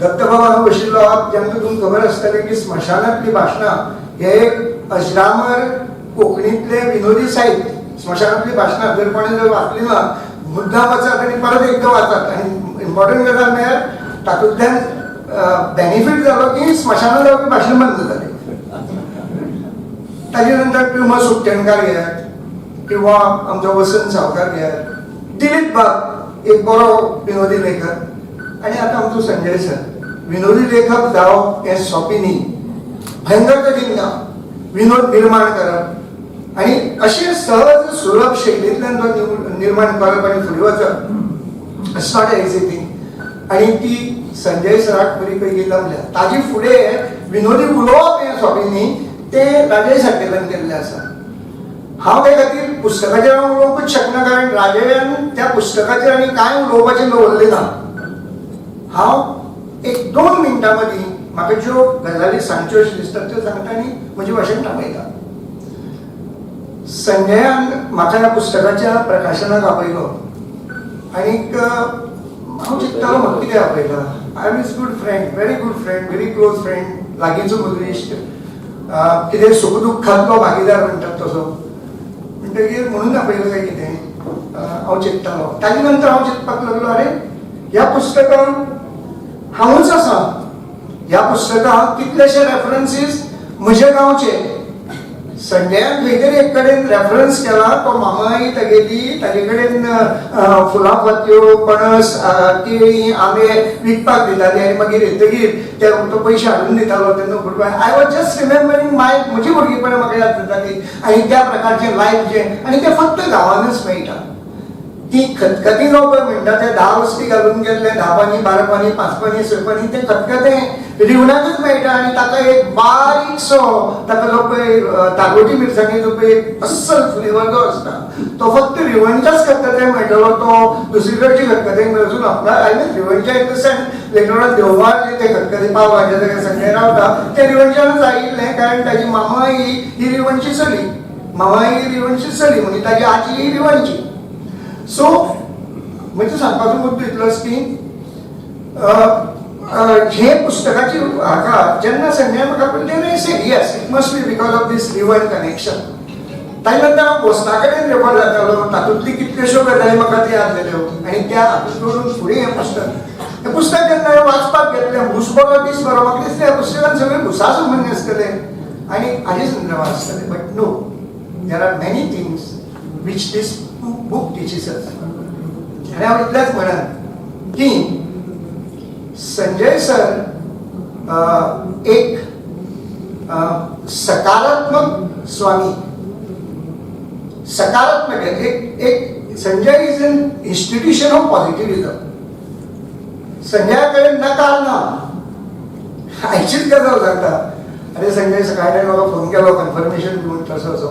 Speaker 5: दत्तबाबा बशिल्लो आहा, जांकां तुमकां खबर आसतलें की स्मशानांतली भाशणां हे एक अजरामर कोंकणींतलें विनोदी साहित्य. स्मशानांतली भाशणां जर कोणें जर वाचली ना, मुद्दाम वाचात आनी परत एकदां वाचात. आनी इम्पॉर्टंट गजाल म्हळ्यार तातूंतल्यान बेनिफीट जालो की स्मशानांत जावपी भाशण बंद जालें. ताजे नंतर किंवा सुकठणकार घेयात किंवा आमचो वसंत सावकार घेयात, दिलीप बाब एक बरो विनोदी लेखक, आनी आतां आमचो संजय सर. विनोदी लेखक जावप हें सोंपें न्ही, भयंकर कठीण काम विनोद निर्माण करप आनी अशें सहज सुलभ शैलींतल्यान तो निर्माण करप आनी फुडें वचप, it's not easy thing. आनी ती संजय सराक बरी पैकी जमल्या. ताजी फुडें विनोदी उलोवप हें सोंपें न्ही, तें राजय सारकेल्यान केल्लें आसा. हांव त्या खातीर पुस्तकाचेर हांव उलोवंकूच शकना, कारण राजयान त्या पुस्तकाचेर आनी कांय उलोवपाचें दवरलें ना. हांव एक 2 मिनटां मदीं म्हाका ज्यो गजाली सांगच्यो अश्यो दिसतात त्यो सांगता आनी म्हजें भाशण थांबयता. संजयान म्हाका ह्या पुस्तकाच्या प्रकाशनाक आपयलो आनीक हांव चिंत्तालो म्हाका कितें आपयला. I am his good friend, very good friend, very close friend, लागींचो म्हजो इश्ट, कितें सुख दुख्खांतलो भागीदार म्हणटात तसो, म्हणटगीर म्हणून आपयलो काय कितें हांव चिंत्तालो. ताजे नंतर हांव चिंतपाक लागलो, अरे ह्या पुस्तकान हांवूच आसा, ह्या पुस्तकाक कितलेशे रेफरन्सीस म्हज्या गांवचे. संजयान खंय तरी एक कडेन रेफरन्स केला, तो मामाई तागेली ताजे कडेन फुलां फात्यो, पणस, केळीं, आंबे विकपाक दिताली आनी मागीर येतगीर ते तो पयशे हाडून दितालो तेन्ना भुरग्यांक. I was just remembering my म्हजी भुरगेपणां म्हाका याद जाताली आनी त्या प्रकारचें लायफ जें, आनी तें फक्त गांवानच मेळटा. ती खतखती जो पळय म्हणटा ते 10 वस्ती घालून गेल्ले, 10 पानी, 12 पानी, 5 पानी, 6 पानी, ते खतखतें रिवणाकच मेळटा. आनी ताका एक बारीकसो ताका जो पळय तागोटी मिरसांगेचो पळय एक अस्सल फ्लेवर जो आसता तो फक्त रिवणच्याच खतखतें मेळटलो, तो दुसरी कडची खतखतें मेळचो ना. I mean रिवणच्या in the sense later देवबार जे ते खतखतें पाव भाजये जाग्यार सगळें रावता ते रिवणच्यानच आयिल्लें, कारण ताजी मामाई ही रिवणची चली, मामाई ही रिवणची चली, म्हणजे ताजी आजी ही रिवणची. सो म्हणजे सांगपाचो मुद्दो इतलोच की हे पुस्तकाची हाका जेन्ना संजय म्हाका पळयलें, say yes, it must be because of this Rivan connection. ताजे नंतर हांव पोस्टा कडेन रेफर जातालो, तातूंतली कितल्योश्यो गजाली म्हाका ती याद जाल्यो आनी त्या हातूंत फुडें हें पुस्तक, हें पुस्तक जेन्ना हांवें वाचपाक घेतलें, भूस बरो दीस बरो, म्हाका दिसलें ह्या पुस्तकान सगळें भुसा संबंदी आसतलें आनी हाजे संदर्भात आसतलें, but no, there are many things which this book teaches us. आनी हांव इतलेंच म्हणन की संजय सर एक सकारात्मक स्वामी, सकारात्मक आहे. एक एक Sanjay is an institution of positivism. संजया कडेन नकार ना, आयचीच गजाल सांगता. अरे संजय सकाळी म्हाका फोन केलो कन्फर्मेशन दिवन तसो असो,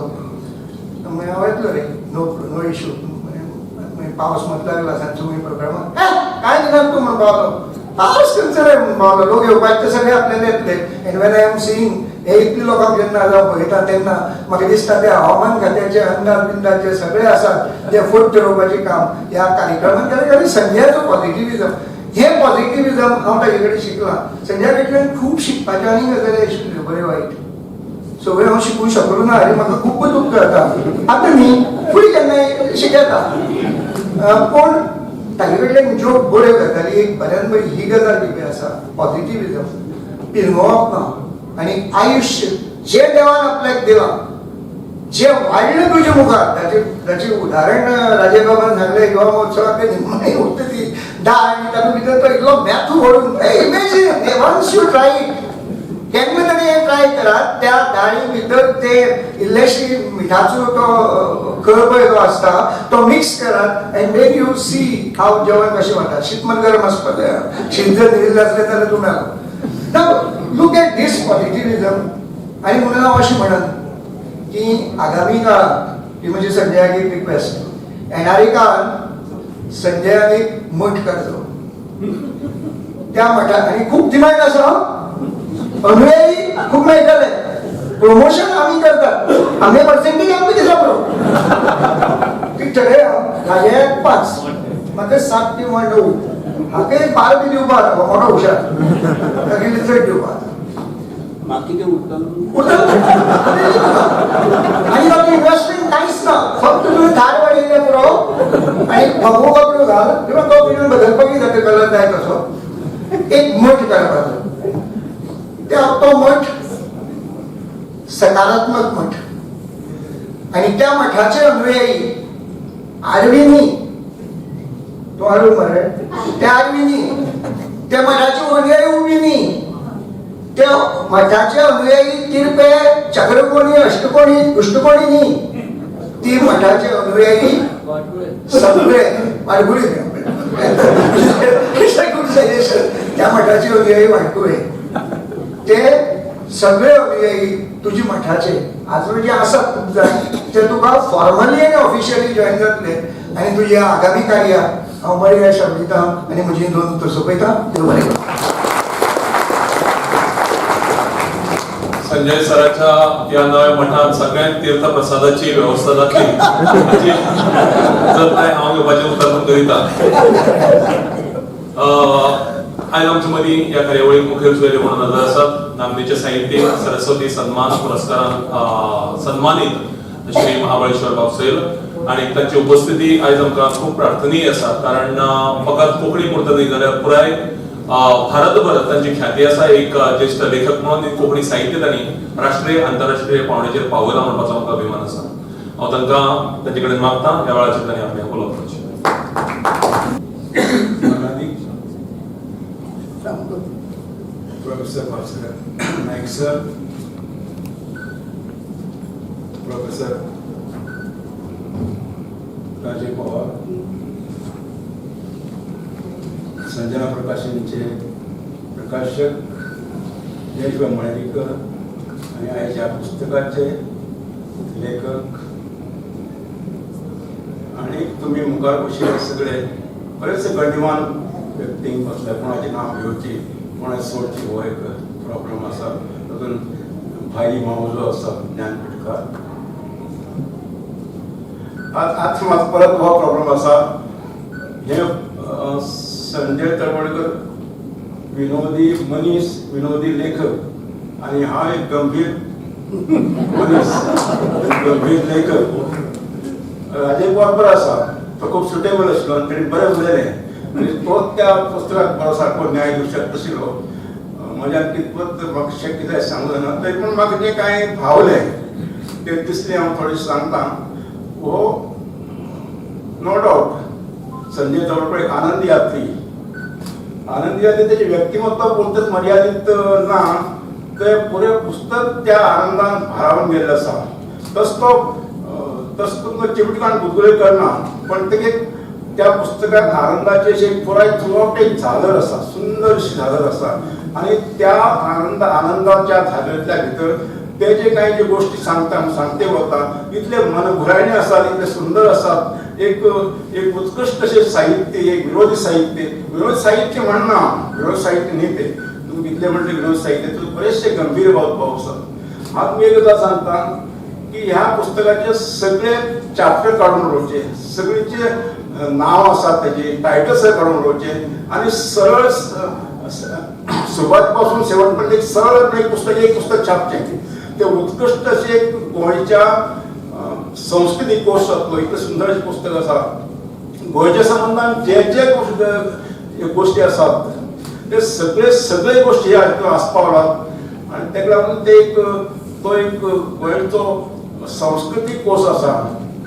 Speaker 5: मागीर हांव येतलो रे, नो नो इशू. मागीर पावस मत लागला सांजचो मागीर प्रोग्रामाक काय दिना तूं म्हणपाक लागलो, पावस खंयचो रे म्हणपाक लागलो, लोक येवपाचे ते सगळे आपल्याला येतले. And when I am seeing हे इतले लोकांक जेन्ना हांव पळयता तेन्ना म्हाका दिसता ते हवामान खात्याचे अंदाज बिंदाज जे सगळे आसात ते फट ठरोवपाचें काम ह्या कार्यक्रमान केलें, कारण संजयाचो पॉझिटिव्हिजम, हे पॉझिटिव्हिजम हांव ताजे कडेन शिकलां. संजया कडल्यान खूब शिकपाच्यो आनी गजाली आशिल्ल्यो, बऱ्यो वायट सगळें हांव शिकूंक शकलो ना, आनी म्हाका खूब दुख्ख जाता. आतां न्ही, फुडें केन्नाय शिकयता. पूण ताजे कडल्यान ज्यो बऱ्यो गजाली, एक बऱ्यान बरी ही गजाल जी पळय आसा पॉझिटिव्हिजम, पिरंगोवप ना आनी आयुश्य जें देवान आपल्याक दिलां, जे वाडलें तुजे मुखार, ताचे ताचें उदाहरण राजय बाबान सांगलें, युवा महोत्सवाक निमाणी उरता ती दाळ आनी तातूंत भितर तो इल्लो मॅथू व्हरून, इमेजीन वन्स you try, केन्ना तरी हें ट्राय करात, त्या दाळी भितर ते इल्लेशी मिठाचो तो कळ पळय जो आसता तो मिक्स करात and then you see how जेवण कशें वता. शीत मात गरम आसपाक जाय, शीत जर न्हिदिल्लें आसलें जाल्यार तूं मेलो. Now look at this positivism. आनी म्हणून हांव अशें म्हणन की आगामी काळात, ही म्हणजे संजयाक एक रिक्वेस्ट, येणारे काळात संजयान एक मठ काडचो, त्या मठात आनी खूब डिमांड आसा, अनुयायी खूब मेळटले, प्रमोशन आमी करतात, आमगे पर्सेंटेज आमकां दिसा पुरो, ती ठरया, राजयाक 5, म्हाका 7 किंवा 9, हाका एक 12 बी दिवपाक, मोठो हुशार, ताका चड दिवपाक.
Speaker 6: म्हाका कितें उरता?
Speaker 5: उरता. आनी तातूंत इन्व्हेस्टमेंट कांयच ना, फक्त तुवें झाड वाडयलें पुरो आनी भगवो कपडो घाल किंवा तो पिरून बदलपाकय जाता कलर जाय तसो. एक मठ काडपाचो, त्या तो मठ सकारात्मक मठ आनी त्या मठाचे अनुयायी आरवी न्ही, तूं आरवी मरे, ते आरवी न्ही, त्या मठाचे अनुयायी उबी न्ही, त्या मठाचे अनुयायी तिरपे चक्रकोणी अष्टकोणी अष्टकोणी न्ही, ती मठाचे अनुयायी सगळे वाटगुळी. Good suggestion. त्या मठाचे अनुयायी वाटकुळे, ते सगळे अनुयायी तुजी मठाचे आजून जे आसात खूब जाण ते तुका फॉर्मली आनी ऑफिशियली जॉईन जातले आनी तुज्या आगामी कार्याक हांव बरें यश दिता आनी म्हजी दोन उतर सोंपयता. देव बरें करूं.
Speaker 1: संजय सराच्या ह्या नव्या मठांत सगळ्यांक तीर्थप्रसादाची वेवस्था जातली हाची जतनाय हांव घेवपाचें उतर करिता. आयज आमचे मदीं ह्या कार्यावळीक मुखेल सोयरे म्हणून नजर आसात नामनेचे साहित्यीक, सरस्वती सन्मान पुरस्कारान सन्मानीत श्री महाबळेश्वर बाब सैल आनी तांची उपस्थिती आयज आमकां खूब प्रार्थनीय आसा, कारण फकत कोंकणी पुरता न्ही जाल्यार पुराय भारतभर तांची ख्याती आसा. एक ज्येश्ठ लेखक म्हणून कोंकणी साहित्य तांणी राष्ट्रीय आंतरराष्ट्रीय पावंड्याचेर पावयलां म्हणपाचो आमकां अभिमान आसा. हांव तांकां तांचे कडेन मागता ह्या वेळाचेर तांणी आपलें उलोवप करचें.
Speaker 7: Professor Bhaskar Naik sir, professor Raje Pawar, Sanjana प्रकाशनचे प्रकाशक जयेश मळेरीकर आनी आयज ह्या पुस्तकाचे लेखक आनी तुमी मुखार बशिल्ले सगळे बरेचसे गण्यमान व्यक्तींक बसल्या. कोणाचें नांव घेवची कोणाची सोडची हो एक प्रॉब्लम आसा. तातूंत भाई मावजो आसा, ज्ञानपीठकार. आतां म्हाका परत हो प्रॉब्लम आसा. हे संजय तळवडकर विनोदी मनीस, विनोदी लेखक आनी हांव एक गंभीर मनीस, गंभीर लेखक. राजय पवार बरो आसा, तो खूब सुटेबल आशिल्लो आनी तेणी बरें उलयलें आनी तो त्या पुस्तकाक बरो सारको न्याय दिवंक शकता आशिल्लो. म्हज्यान कितपत म्हाका शक्य जायत सांगूं जायना, तरी पूण म्हाका जें कांय भावलें तें दिसलें हांव थोडें सांगता. हो नो डावट संजय तळवडकर एक आनंद यात्री. आनंद यात्री तेजें व्यक्तिमत्व पुरतेंच मर्यादीत ना, ते पुरें पुस्तक त्या आनंदान भारावन गेल्लें आसा. तसो तुमकां चिमटकान गुदगुले करना, पण तेगे त्या पुस्तकात आनंदाचे अशें पुराय थ्रू एक झालर आसा, सुंदर अशी झालर आसा आनी त्या आनंदाच्या झालरेंतल्या भितर ते जे कांय जे गोश्टी सांगता सांगते वता इतले मनभुरायणे आसात, इतले सुंदर आसात. एक एक उत्कृश्ट अशें साहित्य, एक विरोधी साहित्य. विरोधी साहित्य म्हणना, विरोध साहित्य न्ही तें. तुमी कितले म्हणले विरोध साहित्य, तितूंत बरेचशे गंभीर भाव आसात. हांव तुमी एक गजाल सांगता की ह्या पुस्तकाचे सगळे चॅप्टर काडून उडोवचे, सगळीचे नांव आसात तेजी टायटल्स काडून उडोवचे आनी सरळ सुरवात पासून शेवट पर्यंत एक सरळ एक पुस्तक, एक पुस्तक छापचें. ते उत्कृश्ट अशें एक गोंयच्या संस्कृतीक कोश जातलो, इतलें सुंदर अशें पुस्तक आसा. गोंयच्या संबंदान जे जे गोश्टी आसात ते सगळे सगळे गोश्टी ह्या हातूंत आस्पावलात आनी तेका लागून ते एक तो एक गोंयचो संस्कृतीक कोश आसा.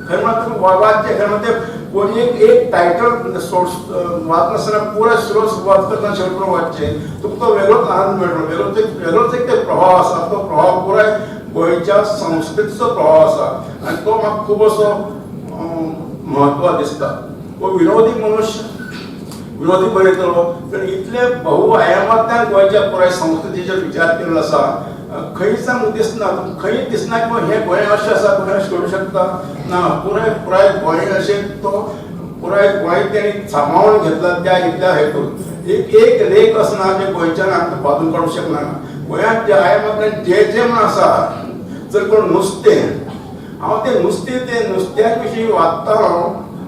Speaker 7: खरें म्हळ्यार तुमी वाचचें, खरें म्हळ्यार ते कोणी एक एक टायटल सोर्स वाचनासतना पुराय सुरू सुरवात करतना शेवट पर्यंत वाचचें, तुमकां तो वेगळोच आनंद मेळटलो, वेगळोच एक ते प्रभाव आसा. तो प्रभाव पुराय गोंयच्या संस्कृतीचो प्रभाव आसा आनी तो म्हाका खूब असो म्हत्व दिसता. हो विनोदी मनुष्य, विनोदी बरयतलो, तर इतले बहुआयामांतल्यान गोंयच्या पुराय संस्कृतीचेर विचार केल्लो आसा. खंयच आमकां दिसना, खंयच दिसना की हें गोंय अशें आसा, गोंय अशें करूं शकता ना. पुराय पुराय गोंय अशें तो पुराय गोंय तेणी सांबाळून घेतला त्या इतल्या हें करून एक एक लेख आसना जे गोंयच्यान आमकां बांदून काडूंक शकना. गोंयांत जे आयामांतल्यान जे जे म्हण आसा, जर कोण नुस्तें, हांव तें नुस्तें तें नुस्त्या विशीं वाचतालो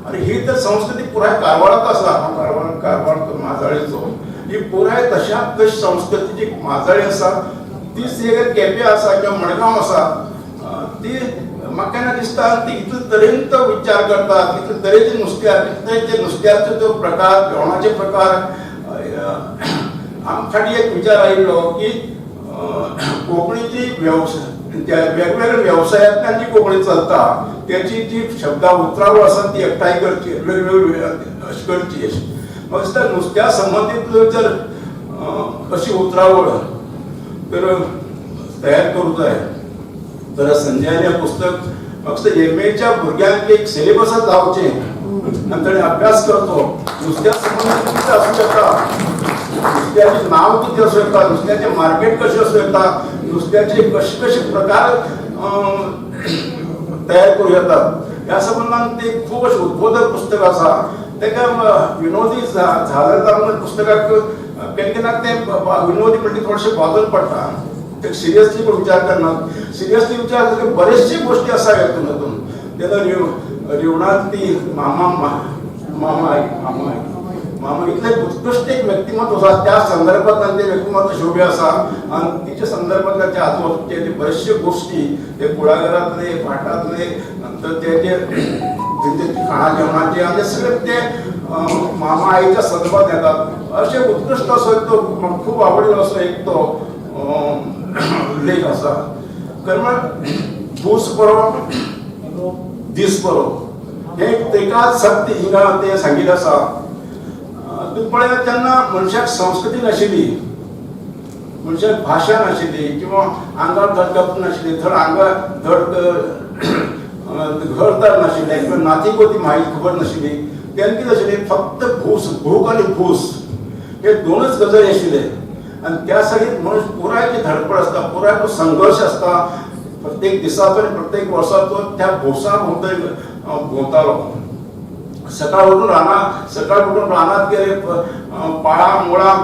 Speaker 7: आनी ही तर संस्कृती पुराय कारवारांत आसा. हांव कारवार, कारवार माजाळीचो, ही पुराय तशाक तशी संस्कृतीची माजाळी आसा. तीच एक केपें आसा किंवा मडगांव आसा, ती म्हाका केन्ना दिसता ती इतले तरेन तो विचार करता, इतले तरेचे नुस्त्या, इतले तरेचे नुस्त्याचे तो प्रकार, जेवणाचे प्रकार. आमकां फाटीं एक विचार आयिल्लो की कोंकणीची व्यवसाय, वेगवेगळ्या व्यवसायांतल्यान जी कोंकणी चलता त्याची जी शब्दां उतरावळ आसा ती एकठांय करची, वेगवेगळी अशी करची. अशी म्हाका दिसता नुस्त्या संबंदीत जर अशी उतरावळ तर तयार करूंक जाय तर संजयान हें पुस्तक म्हाका दिसता एमएच्या भुरग्यांक एक सिलेबसात लावचें आनी ताणें अभ्यास करचो. नुस्त्या संबंदीत कितें आसूं शकता, नुस्त्याचें नांव कितें आसूं शकता, नुस्त्याचें मार्केट कशें आसूं शकता, नुस्त्याचे कशे कशे प्रकार तयार करूं येतात, ह्या संबंदान ते खूब अशें उद्बोधक पुस्तक आसा. ताका विनोदी झालं जावन पुस्तकाक केन्ना केन्ना तें विनोदी म्हणटा थोडेशें बाजून पडटा, ते सिरियसली पण विचार करनात. सिरियसली विचार करता बरेचशे गोश्टी आसा हेतून हातून. तेन्ना रिवणांत ती मामा मामा आई मामा आई मामा इतलें उत्कृश्ट एक व्यक्तिमत्व आसा, त्या संदर्भांतल्यान तें व्यक्तिमत्व शोभे आसा आनी तिच्या संदर्भांतल्यान त्या आजूबाजूचे ते बरेचशे गोश्टी, ते कुळागरांतले, भाटांतले, नंतर ते जे तेंचे खाणा जेवणाचे आनी ते सगळे ते मामा आईच्या संदर्भात येतात. अशें उत्कृश्ट असो एक तो म्हाका खूब आवडिल्लो असो एक तो लेख आसा. खरें म्हळ्यार भूस बरो दीस बरो हें तेकाच सत्य हिंगा तें सांगिल्लें आसा. तूं पळय, तेन्ना मनशाक संस्कृती नाशिल्ली, मनशाक भाशा नाशिल्ली किंवा आंगार धड गप नाशिल्ली, धड आंगार धड घरदार नाशिल्लें किंवा नाती गोती म्हायती खबर नाशिल्ली. तेन्ना कितें आशिल्लें, फक्त भूस, भूक आनी भूस हे दोनच गजाली आशिल्ले आनी त्या सगळीं मनीस पुराय जी धडपड आसता, पुराय तो संघर्श आसता, प्रत्येक दिसाचो आनी प्रत्येक वर्साचो त्या भोसा भोंवतणी भोंवतालो. सकाळ उठून रानात, सकाळ उठून रानात गेले, पाळां मुळां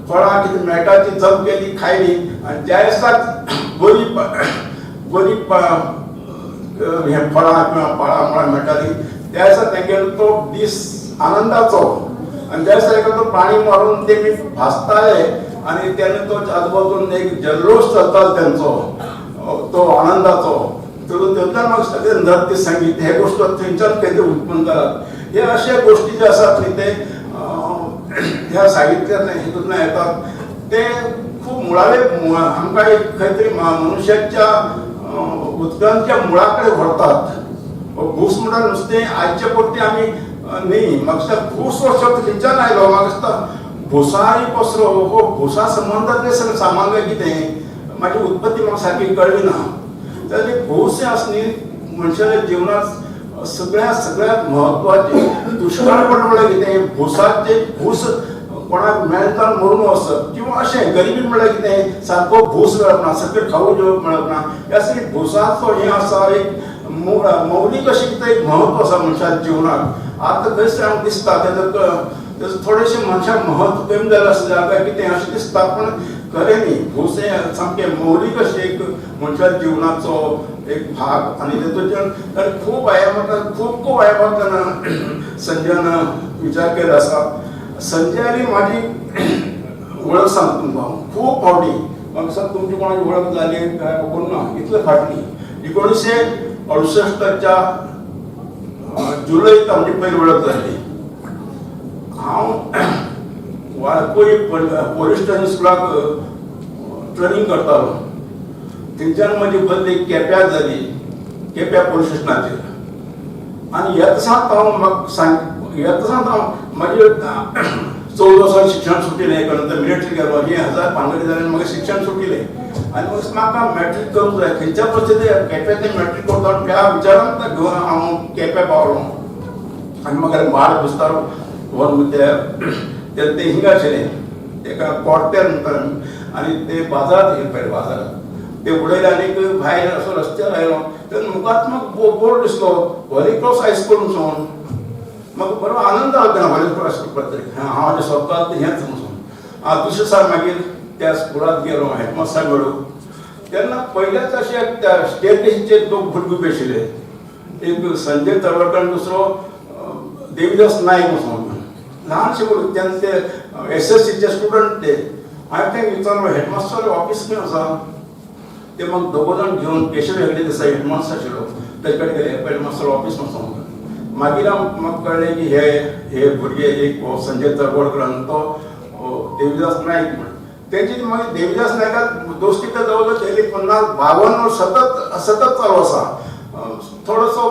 Speaker 7: फळां कितें मेळटा ती जप केली, खायली आनी ज्या दिसाक बरी बरी हें फळां किंवा पाळां मुळां मेळटाली त्या दिसा तेंगेलो तो दीस आनंदाचो. आनी त्या दिसा एका तो प्राणी मारून ते बी भाजताले आनी तेन्ना तो आजूबाजून एक जल्लोश चलतालो तेंचो तो आनंदाचो. तर तेतूंतल्यान म्हाका दिसता ते नृत्य संगीत हे गोश्ट थंयच्यान खंय तरी उत्पन्न जालात. हे अशे गोश्टी जे आसात न्ही ते ह्या साहित्यांतल्यान हितूंतल्यान येतात, ते खूब मुळावे आमकां एक खंय तरी मनुष्याच्या उत्क्रांतीच्या मुळा कडेन व्हरतात. भूस म्हणल्यार नुस्तें आयचे पुरतें आमी न्ही. म्हाका दिसता भूस हो शब्द खंयच्यान आयलो, म्हाका दिसता भुसा आनी पसरो हो भुसा संबंदांतलें सगळें सामान काय कितें, म्हाजी उत्पत्ती म्हाका सारकी कळ्ळी ना. जाल्यार भूस हें आसा न्ही मनशाच्या जिवनांत सगळ्यांत सगळ्यांत म्हत्वाचें. दुश्काळ पडलो म्हळ्यार कितें, भुसाचे भूस कोणाक मेळटा मरून वचप किंवा अशें गरिबी म्हळ्यार कितें, सारको भूस मेळप ना, सगळें खावूं जेवप मेळप ना. ह्या सगळी भुसाचो हें आसा एक मौलीक अशें कितें एक म्हत्व आसा मनशाच्या जिवनाक. आतां खंयच आमकां दिसता तेजो तेजो थोडेशें मनशाक म्हत्व कमी जालें आसता काय कितें अशें दिसता, पूण खरें न्ही. भूस हें सामकें मौलीक अशें एक मनशाच्या जिवनाचो एक भाग आनी तेतूंतल्यान कारण खूब आयामांतल्यान, खूब खूब आयामांतल्यान संजयान विचार केलो आसा. संजय आनी म्हाजी वळख सांगता तुमकां हांव, खूब फावटी म्हाका दिसता तुमची कोणाची वळख जाली काय कोण ना इतले फाटली 1968च्या जुलैत आमची पयली वळख जाली. हांव वाळपय पोलीस ट्रेनिंग स्कुलाक ट्रेनिंग करतालो. थंयच्यान म्हजी बदली केप्याक जाली, केप्या पोलीस स्टेशनाचेर. आनी येता सावन हांव म्हाका सांग येता सावन हांव म्हजें 14 वर्सां शिक्षण सुटिलें. नंतर मिलिटरी गेलो, हे हजार भानगडी जाले, म्हाका शिक्षण सुटिलें आनी मागीर म्हाका मॅट्रीक करूंक जाय, खंयच्या परिस्थितीत केप्या तें मॅट्रीक करता त्या विचारान घेवन हांव केप्या पावलो. आनी म्हाका बाळ विस्तार व्हरून ते ते ते हिंगा आशिल्लें तेका कॉर्तेर म्हणटा आनी ते बाजारात हे पळय बाजारात ते उडयले आनीक भायर असो रस्त्यार आयलो तेन्ना मुखार म्हाका बोर्ड दिसलो, होली क्रॉस हायस्कूल म्हणून. म्हाका बरो आनंद जालो तेन्ना, होली क्रॉस हायस्कूल पळयतकीर हांव जें सोदतालो तें हेंच म्हणून. हांव दुसरे दिसा मागीर त्या स्कुलांत गेलो, हेडमास्टर मेळूं. तेन्ना पयल्याच अशें त्या स्टेरकेशीचेर दोग भुरगे उबे आशिल्ले, एक संजय तळवडकर आनी दुसरो देवीदास नायक म्हणून, ल्हानशे भुरगे. तेन्ना ते एसएससीचे स्टुडंट ते. हांवें तांकां विचारलो, हेडमास्टर ऑफिस खंय आसा? ते मग दोगो जाण घेवन केशव हेगडे देसाई हेडमास्टर आशिल्लो तेजे कडेन गेले, हेडमास्टर ऑफिस म्हणून सांगता. मागीर म्हाका कळ्ळें की हे हे भुरगे एक हो संजय तळवडकर आनी तो देवीदास नायक म्हण. तेंची मागीर देविदास नायकाक दोस्ती तर जवळ जवळ तेली 50-52 वर्स सतत सतत चालू आसा. थोडोसो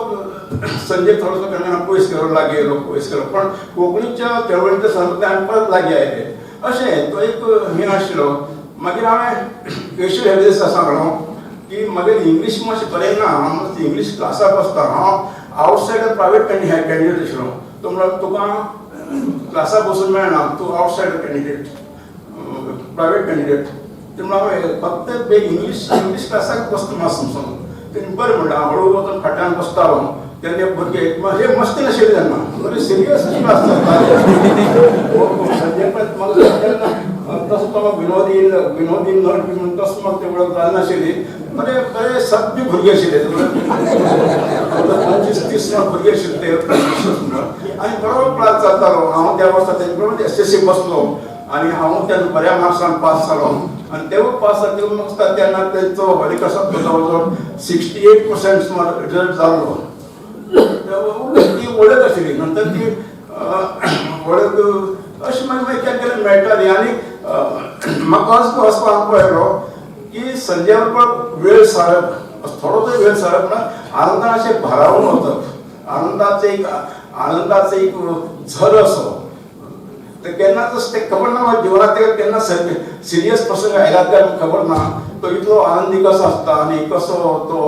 Speaker 7: संजय थोडोसो केन्ना पयस गेलो, लागीं येयलो, पयस गेलो, पण कोंकणीच्या चळवळीच्या संदर्भात आमी परत लागीं आयले. अशें तो एक हें आशिल्लो. मागीर हांवें केशव हेगडेसा सांगलो की मागीर इंग्लीश मातशें बरें ना, हांव इंग्लीश क्लासाक बसता, हांव आउटसायडर प्रायवेट कॅन्डिडेट आशिल्लो. तो म्हणलो तुका क्लासाक बसून मेळना, तूं आउटसायडर कॅन्डिडेट, प्रायवेट कॅन्डिडेट. ते म्हणलो हांव फक्त इंग्लीश इंग्लीश क्लासाक बसता मातसो समजून. तेणी बरें म्हणलें. हांव हळू वचून फाटल्यान बसतालो तेन्ना भुरगे हे मस्ती नाशिल्ली तेन्ना, बरे सिरियस क्लास चलताले. संजय म्हाका तसो तो विनोदी विनोदी नट बी म्हणून तसो म्हाका ते वळख जाली नाशिल्ली. बरे बरे सभ्य भुरगे आशिल्ले, 25-30 भुरगे आशिल्ले ते. आनी बरो क्लास चलतालो. हांव त्या वर्सा तेजे बरोबर एसएससी बसलो आनी हांव तेन्ना बऱ्या मार्क्सान पास जालो. आनी तेवूय पास जाले मागता तेन्ना तेंचो हरिप्रसाद जवळ जवळ 68% सुमार रिजल्ट जाल्लो. ती वळख आशिल्ली. नंतर ती वळख अशी मागीर मागीर केन्ना केन्ना मेळटाली. आनी म्हाका असो वचपाक पळयलो की संजय बरोबर वेळ सारप, थोडो तरी वेळ सारप ना, आनंदान अशें भारावन वचप, आनंदाचें एक झर असो ते केन्नाच ते खबर ना म्हाका जिवनात ताका केन्ना सिरियस प्रसंग आयलात काय खबर ना. तो इतलो आनंदी कसो आसता आनी कसो तो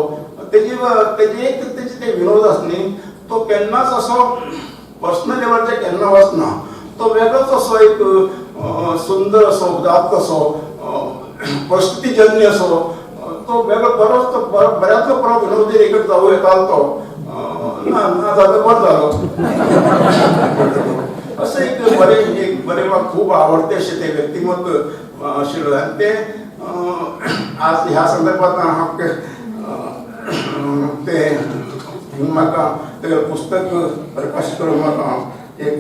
Speaker 7: तेजी तेजी एक तेजी ते विनोद आसा न्ही, तो केन्नाच असो पर्सनल लेवलाचेर केन्ना वचना. तो वेगळोच असो एक सुंदर असो उदात्त असो परिस्थितीजन्य असो तो वेगळो बरोच तो बऱ्यांतलो बरो विनोदी लेखक जावं येतालो तो. ना ना जालो, बरो जालो. अशें एक बरें एक बरें म्हाका खूब आवडटे अशें तें व्यक्तिमत्व आशिल्लें. आनी तें आज ह्या संदर्भात हांव तें म्हाका तें पुस्तक प्रकाशीत करूंक म्हाका एक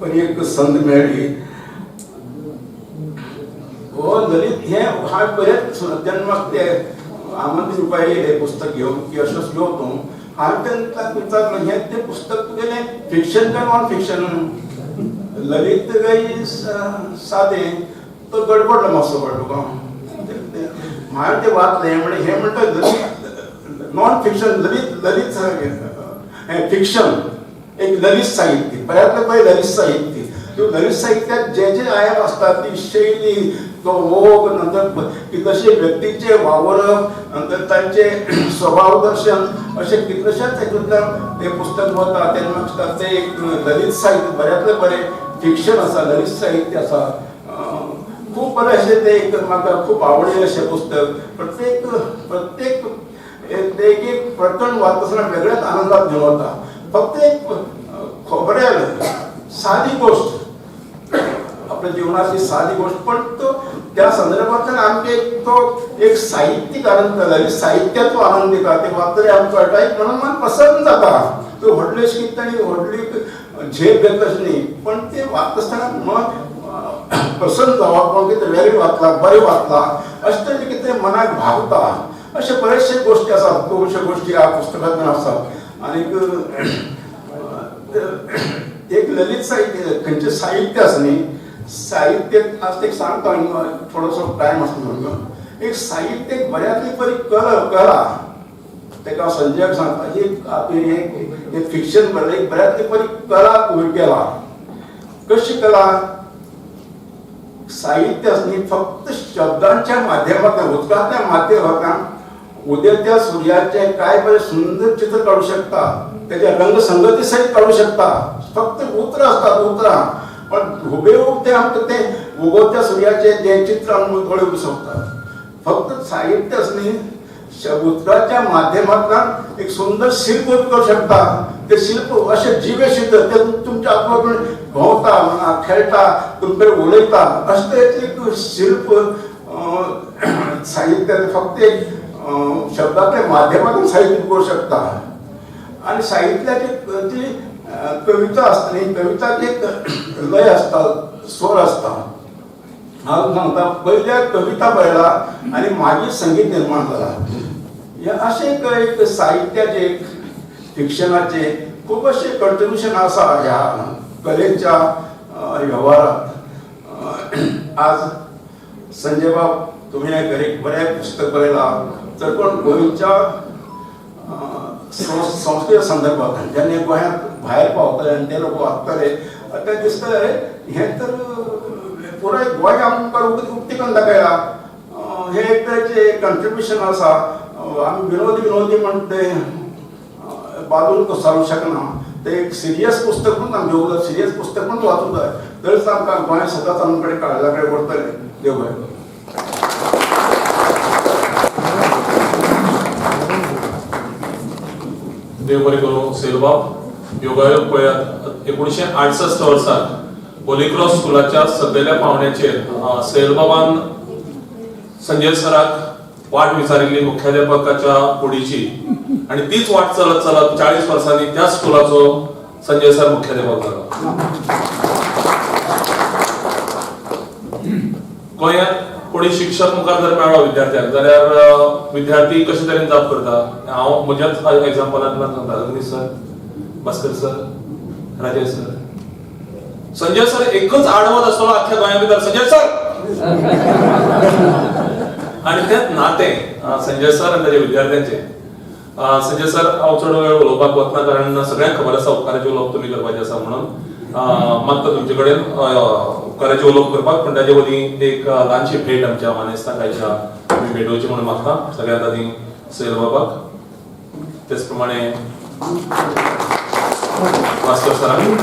Speaker 7: बरी एक संद मेळ्ळी. हो ललित हें हांवें बरेंच जेन्ना म्हाका ते आमंत्रण दिवपा येयलें पुस्तक घेवन की अशेंच यो तूं, हांवें तेन्ना विचारलें हें तें पुस्तक तुगेलें फिक्शन काय नॉन फिक्शन? ललित काय सादें? तो गडबडलो मातसो कळ्ळो तुका. हांवें तें वाचलें म्हणलें हें म्हणटा ललित नॉन फिक्शन, ललित ललित हें फिक्शन, एक ललित साहित्य, बऱ्यांतलें बरें ललित साहित्य. त्यो ललित साहित्यात जे जे आयाम असतात, ती शैली, तो ओघ, नंतर कितलेशे व्यक्तीचे वावरप, नंतर तांचे स्वभाव दर्शन, अशे कितलेशेच हेतूंतल्यान ते पुस्तक वता. तेन्ना दिसता ते एक ललित साहित्य बऱ्यांतलें बरें फिक्शन आसा, ललित साहित्य आसा. खूब बरें अशें तें एक म्हाका खूब आवडलें अशें पुस्तक. प्रत्येक प्रत्येक एक एक प्रकरण वाचतना वेगळ्याच आनंदात घेवन वता. फक्त एक खबरेल सादी गोष्ट, आपल्या जीवनातली साधी गोष्ट, पण तो त्या संदर्भातल्यान आमकां एक तो एक साहित्यीक आनंद जाता, साहित्याचो आनंद दिता. ते वाचतरी आमकां कळटा, एक म्हणून मन प्रसन्न जाता. तो व्हडलें कितें ताणी व्हडली झेप घेतली अशें न्ही, पण ते वाचता आसतना मन प्रसन्न जावप, कोण कितें वेगळें वाचलां, बरें वाचलां, अशें तरेचें कितें मनाक भावता. अशे बरेचशे गोश्टी आसात, खुबश्यो गोश्टी ह्या पुस्तकांतल्यान आसात. आनीक एक ललित साहित्य, खंयचें साहित्य आसा न्ही, साहित्य आज एक सांगता, थोडोसो टायम आसा म्हणून. एक साहित्य एक बऱ्यांतली बरी कला कला. ताका संजयाक सांगता, एक आपली एक फिक्शन बरयलें, एक बऱ्यांतली बरी कला उबी केला. कशी कला? साहित्य आसा न्ही, फक्त शब्दांच्या माध्यमांतल्यान, उतरांतल्या माध्यमांतल्यान उदेत्या सूर्याचे काय बरें सुंदर चित्र काडू शकता, त्याच्या रंगसंगती सहित काडू शकता. फक्त उतरां असतात उतरां, पण हुबेहूब ते आमकां ते उगवत्या सूर्याचे जे चित्र आमकां दोळे शकतात. फक्त साहित्य आसा न्ही, उतराच्या माध्यमांतल्यान एक सुंदर शिल्प उबें करूं शकता. ते शिल्प अशें जिवे शिल्प ते तुमच्या आत्मा भोंवता, खेळटा, तुमकडे उलयता, अशें तरेचें एक शिल्प साहित्य फक्त एक शब्दांतल्या माध्यमातून साहित्य करूं शकता. आणि साहित्याची जी कविता आसता न्ही, कविताची एक लय आसता, स्वर आसता. हांव सांगता, पयल्या कविता बरयला आनी मागीर संगीत निर्माण जाला. हे अशें एक एक साहित्याचे, फिक्शनाचे खूब अशें कंट्रिब्युशन आसा ह्या कलेच्या वेव्हारात. आज संजय बाब तुम्ही हे बरें पुस्तक बरयलां तर कोण गोंयच्या संस्कृती संदर्भात जेन्ना गोंयांत भायर पावतले आनी ते लोक वाचतले ते दिसतले हें तर पुराय गोंय आमकां उक्ती करून दाखयलां. हें एक तरेचें कंट्रिब्युशन आसा. आमी विनोदी विनोदी म्हण तें बाजून सारूंक शकना. तें एक सिरियस पुस्तक म्हणून आमी घेवंक जाय, सिरियस पुस्तक म्हणून वाचूंक जाय, तरच आमकां गोंय सदांच आमचे कडेन काळजा कडेन उरतलें. देव बरें करूं.
Speaker 1: देव बरें करूं सैलबाब. योगायोग पळयात, 1968 वर्सा होली क्रॉस स्कुलाच्या सकयल्या पावंड्याचेर सैलबाबान संजय सराक वाट विचारिल्ली मुख्याध्यापकाच्या कुडीची आनी तीच वाट चलत चलत 40 वर्सांनी त्या स्कुलाचो संजय सर मुख्याध्यापक जालो. गोंयांत कोणी शिक्षक मुखार जर मेळ्ळो विद्यार्थ्यांक जाल्यार विद्यार्थी कशे तरेन जाप करता. हांव म्हज्याच एग्जाम्पलांतल्यान सांगता, Agni sir, Bhaskar sir, Rajesh sir, Sanjay sir एकच आडवत आसतलो आख्ख्या गोंया भितर, संजय सर. आनी तेंच नातें संजय सर आनी ताच्या विद्यार्थ्यांचें. संजय सर, हांव चड वेळ उलोवपाक वतना कारण सगळ्यांक खबर आसा उपकाराचें उलोवप तुमी करपाचें आसा म्हणून मागता तुमचे कडेन उपकाराचें उलोवप करपाक, पूण ताचे मदीं एक ल्हानशी भेट आमच्या मानेस्तांक आयच्या आमी भेटोवची म्हणून मागता. सगळ्यांत आदी सैल बाबाक, तेच प्रमाणे भास्कर सरांक,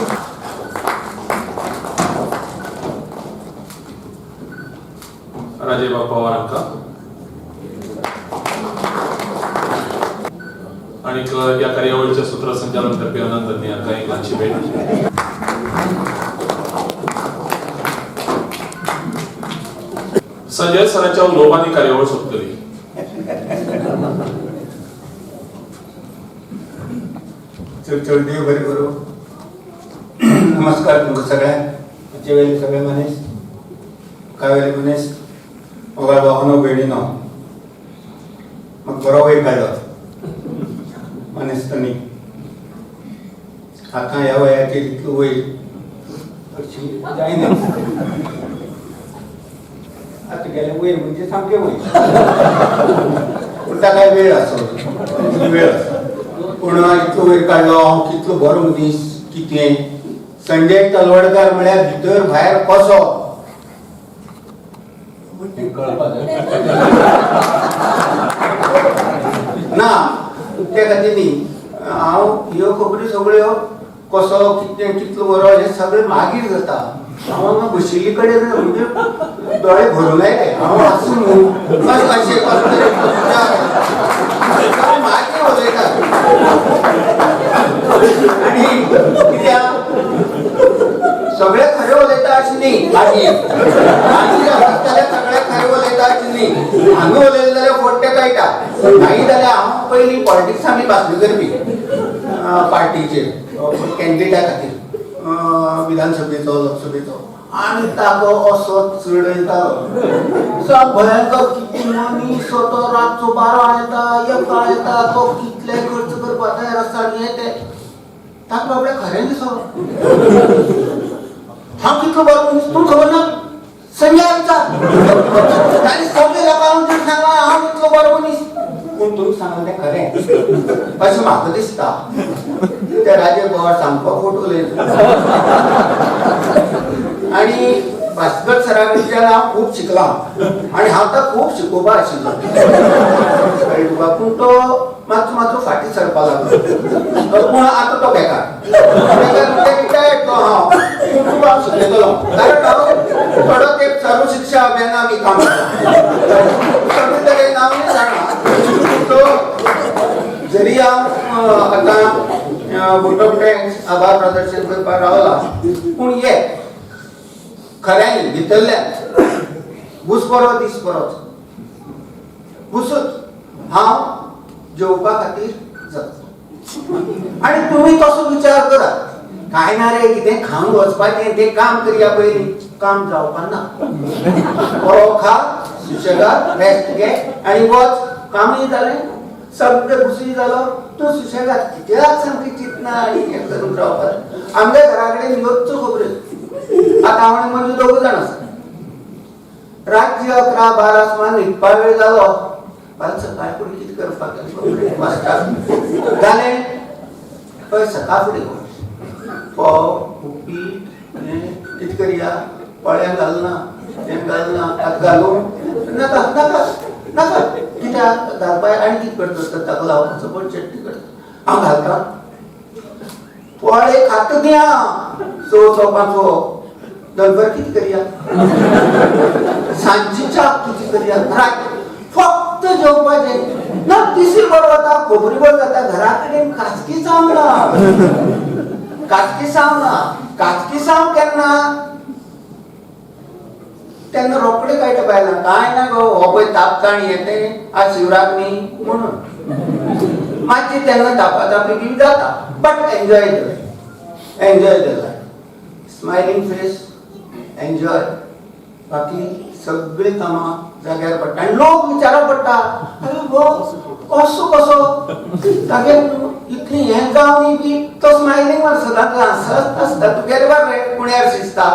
Speaker 1: राजय बाब पवार हांकां आनीक ह्या कार्यावळीचें सूत्रसंचालन करपी अनंत धनी हांकां एक ल्हानशी भेट. संजय सराच्या उलोवपांनी कार्यावळ सोंपतली.
Speaker 3: चड चड देव बरें करूं. नमस्कार तुमकां सगळ्यांक. आमचे वयले सगळे मनीस, काय वयले मनीस, मोगाळ भावानो भयणीनो, म्हाका बरो वयर काडलो मानेस्तांनी. आतां ह्या वयाचेर इतलो वयर हरशीं जायना. आतां गेले वयर म्हणजे सामकें वयर, पूण ताका वेळ आसो, वेळ आसा. पूण इतलो वयर काडलो हांव कितलो बरो मनीस कितें. संजय तलवडकार म्हळ्यार भितर भायर कसो हें कळपा जाय ना. ते खातीर न्ही हांव ह्यो खबरी सगळ्यो कसो कितें कितलो बरो हें सगळें मागीर जाता. हांव हांगा बशिल्ले कडेन म्हणजे दोळे भरून आयले हांव आसूं न्हू अशें अशें कसो मागीर उलयता. आनी कित्याक सगळे खरें उलयता अशें न्ही, मागीर मागीर आसत जाल्यार सगळे खरें उलयता अशें न्ही. हांगा उलयलें जाल्यार फोट्टे कळटा, नाही जाल्यार हांव पयलीं पॉलिटिक्सां बी भाशणां करपी पार्टीचेर कॅन्डिडेटा खातीर विधानसभेचो लोकसभेचो, आनी ताको असो चडयतालो भयंकर. कितें मनीस तो रातचो 12 येता, 1 येता, तो कितले खर्च करपाक तयार आसता आनी हे ते ताका बाबड्या खरें दिसो. हांव कितलो बरो मनीस तुका खबर ना, संजय विचार ताणें सगळे लोकांक सांगलां हांव इतलो बरो मनीस, पूण तुमी सांगलें तें खरें अशें म्हाका दिसता. ते राजय पवार सामको फोट उलयता. आनी भास्कर सरा कडच्यान हांव खूब शिकलां आनी हांव ताका खूब शिकोवपा आशिल्लो कळ्ळें तुका, पूण तो मातसो मातसो फाटीं सरपाक लागलो. पूण आतां तो बेकार बेकार म्हणजे रिटायर्ड तो हांव, पूण तुका हांव शिकयतलो कारण हांव थोडो तेंप सर्व शिक्षा अभियाना आमी काम करता, सगळे तरेन हांव जाणा. तो जरी हांव आतां वोट ऑफ thanks आभार प्रदर्शन करपाक रावला, पूण ये खऱ्यांनी भितरल्यान घुस बरो दीस बरोच घुसूच हांव जेवपा खातीर जाता. आनी तुमी तसो विचार करात, काय ना रे कितें खावन वचपाचें तें काम करया पयलीं, काम जावपा ना. बरो खा सुशेगाद रेस्ट घे आनी वच, कामूय जालें सगळें घुसूय जालो, तूं सुशेगाद कित्याक सामकें चिंतना आनी हें करून रावपाक. आमच्या घरा कडेन योच्चो खबऱ्यो. आतां हांव आनी मंजू दोगूय जाण आसा.
Speaker 6: रातची 11-12 सुमार न्हिदपा वेळ जालो. फाल्यां सकाळ फुडें कितें करपाक जालें, पळय सकाळ फुडें फोव उपीट कितें करया, पोळ्यां घालना, तें घालना, आतां घालूं नाका नाका नाका, कित्याक घालपाक आनी कितें करता ताका लावपाचो पण चटणी करता. हांव घालता पोळे खाता न्ही हांव 4 5 दनपार कितें करया, सांजची च्या कितें करया, रात फक्त जेवपाचें ना. तिसरी बरो वता, खबरी बरो जाता, घरा कडेन काचकी साव ना, काचकी साव ना. काचकी साव केन्ना तेन्ना रोखडे कळटा बायलां, कांय ना गो, हो पळय तापताण येते आज शिवराक न्ही म्हणून मातशी तेन्ना तापातापी बी जाता. But enjoy the life, enjoy the life, smiling face, enjoy. बाकी सगळीं कामां जाग्यार पडटा आनी लोक विचारप पडटा, अरे गो असो कसो तागे इतली हें जावन बी तो स्मायलींग वर सदांच हांसत आसता. तुगेले बरें रे पुण्यार शिजता,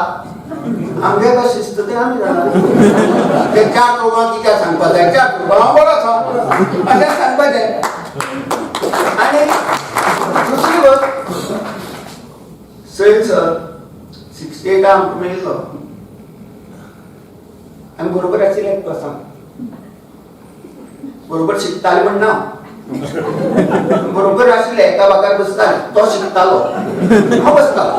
Speaker 6: आमगे कशें शिजता तें आमी जाणा. ते 4 चौगां कित्याक सांगपा जाय, 4 चौगां हांव बरो आसा अशें सांगपाचें. आनी दुसरी गोश्ट, सैल सर 68 आमकां मेळिल्लो, आमी बरोबर आशिल्ले क्लासान, बरोबर शिकताले म्हण ना, बरोबर आशिल्ले, एका बाकार बसताले, तो शिकतालो हांव बसतालो.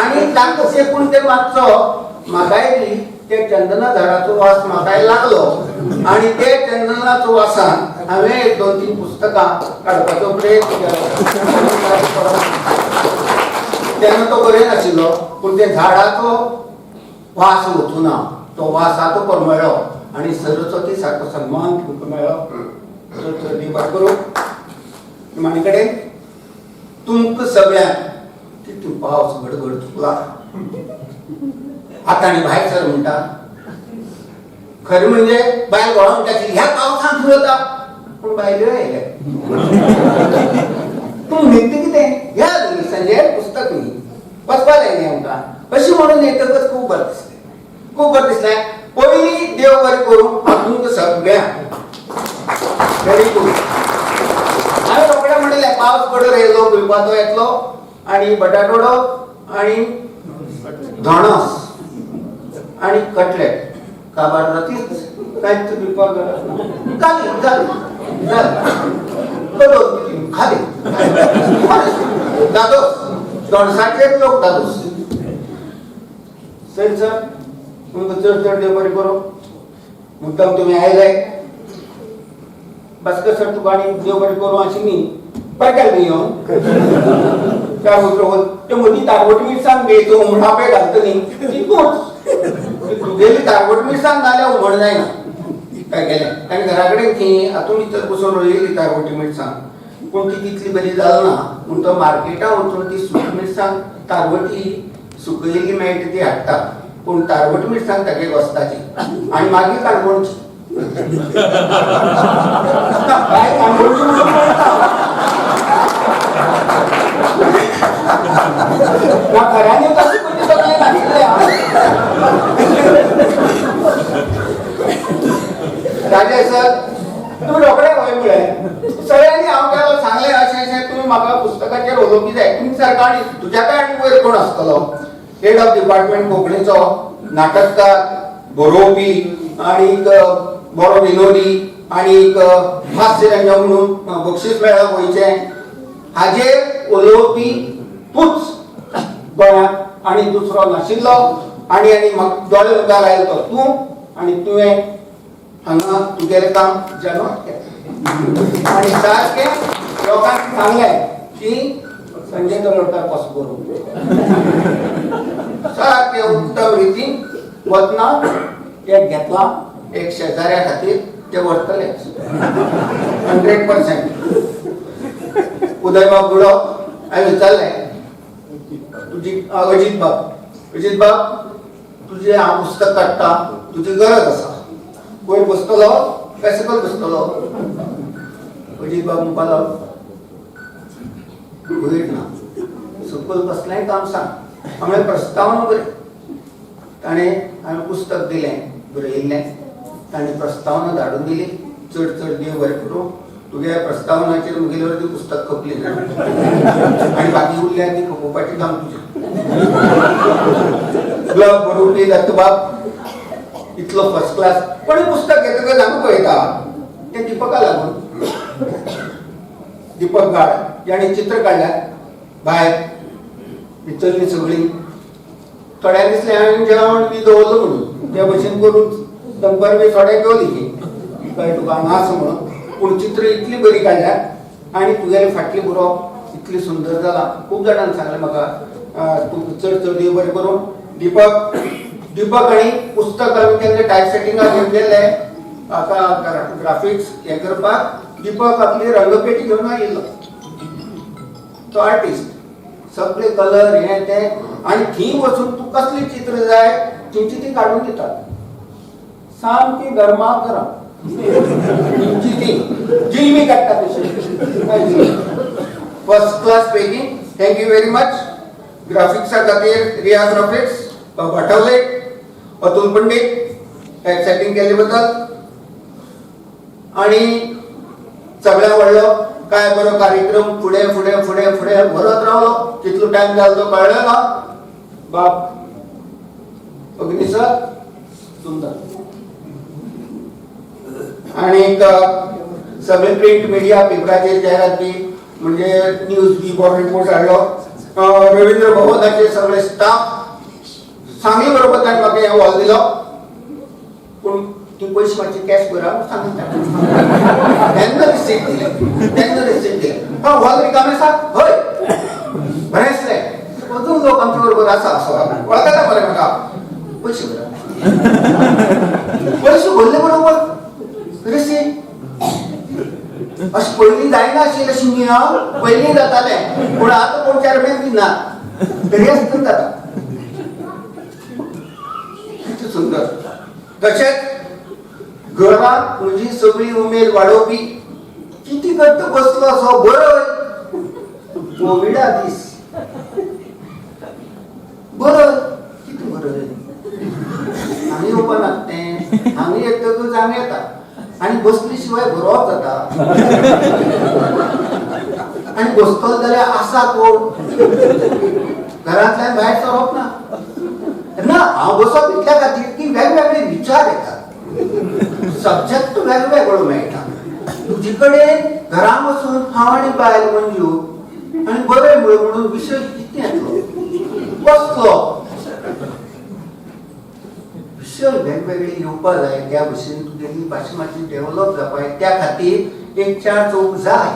Speaker 6: आनी तांकां शेकून ते मातसो म्हाकाय बी ते चंदना झाडाचो वास म्हाकाय लागलो आनी ते चंदनाचो वासान हांवें 1 2 3 पुस्तकां काडपाचो प्रयत्न केलो. तेन्ना तो बरें नाशिल्लो, पूण ते झाडाचो वास वचूना, तो वासाचो परमळ्ळो आनी सरस्वती सारको सन्मान तुमकां मेळ्ळो. चड चड देव करूं. निमाणे कडेन तुमकां सगळ्यांक तितून पावस गडगड चुकला, आतां आनी भायर सर म्हणटा. खरें म्हणजे बायल गोळा म्हणटा ह्या पावसांत खंय वता, पूण बायल्यो आयले तूं न्हिदता कितें, ह्या न्ही संजय पुस्तक न्ही वचपा जाय न्ही आमकां, अशें म्हणून येतकच खूब बरें दिसलें, खूब बरें दिसलें. पयलीं देव बरें करूं तुमकां सगळ्यांक. Very good. हांवें रोखडें म्हणलें पावस पडून येयलो, गुलपाचो येतलो आनी बटाटवडो आनी धोणस आनी कटलेट काबार जातीच, कांयच दिवपाक गरज ना. जाली जाली जाली बरोबर खाली दादोस, धोणसाचेर लोक दादोस. सर सर तुमकां चड चड देव बरें करूं. मुद्दाम तुमी आयले, भास्कर सर तुका आनी देव बरें करूं अशें न्ही, पडटा न्ही येवन चार उतरो ते मदीं तारवट मिरसांग बी तूं हुमणापे घालता न्ही तितूच तुगेली तारवट मिरसांग नाल्यार हुमण जायना. काय गेलें आनी घरा कडेन थंय हातूंत भितर बसून रोयली तारवटी मिरसांग, पूण ती तितली बरी जाली ना म्हूण तो मार्केटान वचून ती सुकी मिरसांग तारवटी सुकयल्ली मेळटा ती हाडटा, पूण तारवट मिरसांग तागे वस्ताची आनी मागीर काणकोणची. काय काणकोणची म्हणून म्हणटा ना, खऱ्यांनी तशें कोणी सगळें नाशिल्लें. राजेश सर तुमी रोखडे हय म्हळें, सगळ्यांनी हांव गेलो सांगलें अशें अशें तुमी म्हाका पुस्तकाचेर उलोवपी जाय, तुमच्या सारको आनी तुज्या काय आनी वयर कोण आसतलो, हेड ऑफ डिपार्टमेंट कोंकणीचो, नाटककार, बरोवपी आनी बरो विनोदी आनी हास्यरंजक म्हणून बक्षीस मेळ्ळां गोंयचें, हाजेर उलोवपी तूंच गोंयांत आनी दुसरो नाशिल्लो. आनी आनी म्हाका दोळे मुखार आयलो तो तूं, आनी तुवें हांगा तुगेलें काम जनवात केलें आनी सारकें लोकांक सांगलें की संजय तळवडकार कसो बरोवपी, सारकें उत्तम रितीन वतना एक घेतला एक शेजाऱ्या खातीर ते व्हरतलेच 100%. उदयबाब गुडो हांवें विचारलें तुजी अजीत बाब, अजीत बाब तुजें हांव पुस्तक काडटा, तुजी गरज आसा, वयर बसतलो काय सकयल बसतलो? अजीत बाब म्हणपाक लागलो वयर ना, सकयल कसलेंय काम सांग. हांवें प्रस्तावना बरी, ताणें हांवें पुस्तक दिलें बरयिल्लें, ताणें प्रस्तावना धाडून दिली. चड चड देव बरें करूं, तुगे प्रस्तावनाचेर मुगेले वरवीं पुस्तक खपली ना आनी बाकी उरल्या ती खपोवपाचें काम तुजें. ब्लॉग बरोवपी दत्तबाब इतलो फर्स्ट क्लास, पण पुस्तक घेतकच आमी पळयता तें दीपका लागून. दीपक गाड जाणें चित्र काडल्यात भायर भितरली सगळी, थोड्यांक दिसलें हांवें जेवण बी दवरलो म्हणून, त्या भशेन करून दनपार बी थोडे गेली की कळ्ळें तुका हांगा आसा म्हणून. पूण चित्र इतली बरी काडल्यात आनी तुगेलें फाटलें बरोवप इतलें सुंदर जालां. खूब जाणांनी सांगलें म्हाका, तूं चड चड देव बरें करूं. दीपक दीपक आनी पुस्तक आमी केन्ना टायप सेटिंगाक घेवन गेल्ले हाका ग्राफिक्स हें करपाक, दीपक आपली रंगपेटी घेवन आयिल्लो. तो आर्टिस्ट, सगळे कलर हे ते, आनी थंय वचून तूं कसलें चित्र जाय तेंची ती काडून दितात, सामकी गरमा गरम तेंची ती जिलबी काडटा तशी. First class packing, thank you very much. ग्राफिक्सा खातीर रिया ग्राफिक्स, आठवले, अतुल पंडित टायप सेटिंग केल्ले बद्दल. आनी सगळ्या व्हडलो काय बरो कार्यक्रम फुडें फुडें फुडें फुडें व्हरत रावलो. कितलो टायम जालो तो कळ्ळो ना. बाब अग्निसर सुंदर. आनीक सगळे प्रिंट मिडिया पेपराचेर जायरात बी म्हणजे न्यूज बी बरो रिपोर्ट हाडलो. रवींद्र भवनाचे सगळे स्टाफ सांगली बरोबर ताणें म्हाका हें हॉल दिलो, पूण ती पयशे मातशे कॅश भरा सांगता तेन्ना रिसीट दिले, तेन्ना रिसीट दिले. हा, हॉल रिकामे आसा हय, बरें आसलें. अजून लोक आमचे बरोबर आसा असो वळखता मरे म्हाका. पयशे भरा, पयशे भरले बरोबर रिसीट. अशें पयलीं जायनाशिल्लें, अशें न्ही हांव पयलीं जातालें, पूण आतां कोण चेअरमॅन दिना तरी आसतना जाता. कितें सुंदर. तशेंच घरांत म्हजी सगळी उमेद वाडोवपी कितें करता बसलो असो बरय कोविडा दीस बरय कितें बरय हांगा येवपा नाका तें, हांगा येतकच हांगा येता आनी बसले शिवाय बरोवप जाता आनी बसतलो जाल्यार आसा कोण, घरांतल्यान भायर सरप ना. ना हांव बसप इतल्या खातीर की वेगवेगळे विचार येतात, सब्जेक्ट वेगवेगळो मेळटा तुजे कडेन. घरा बसून हांव आनी बायल मंजू आनी बरें म्हणून विशय कितें येतलो, कसलो विशय वेगवेगळे येवपा जाय, त्या भशेन तुगेली भाशा मातशी डेव्हलप जावपा जाय. त्या खातीर एक चार चौक जाय,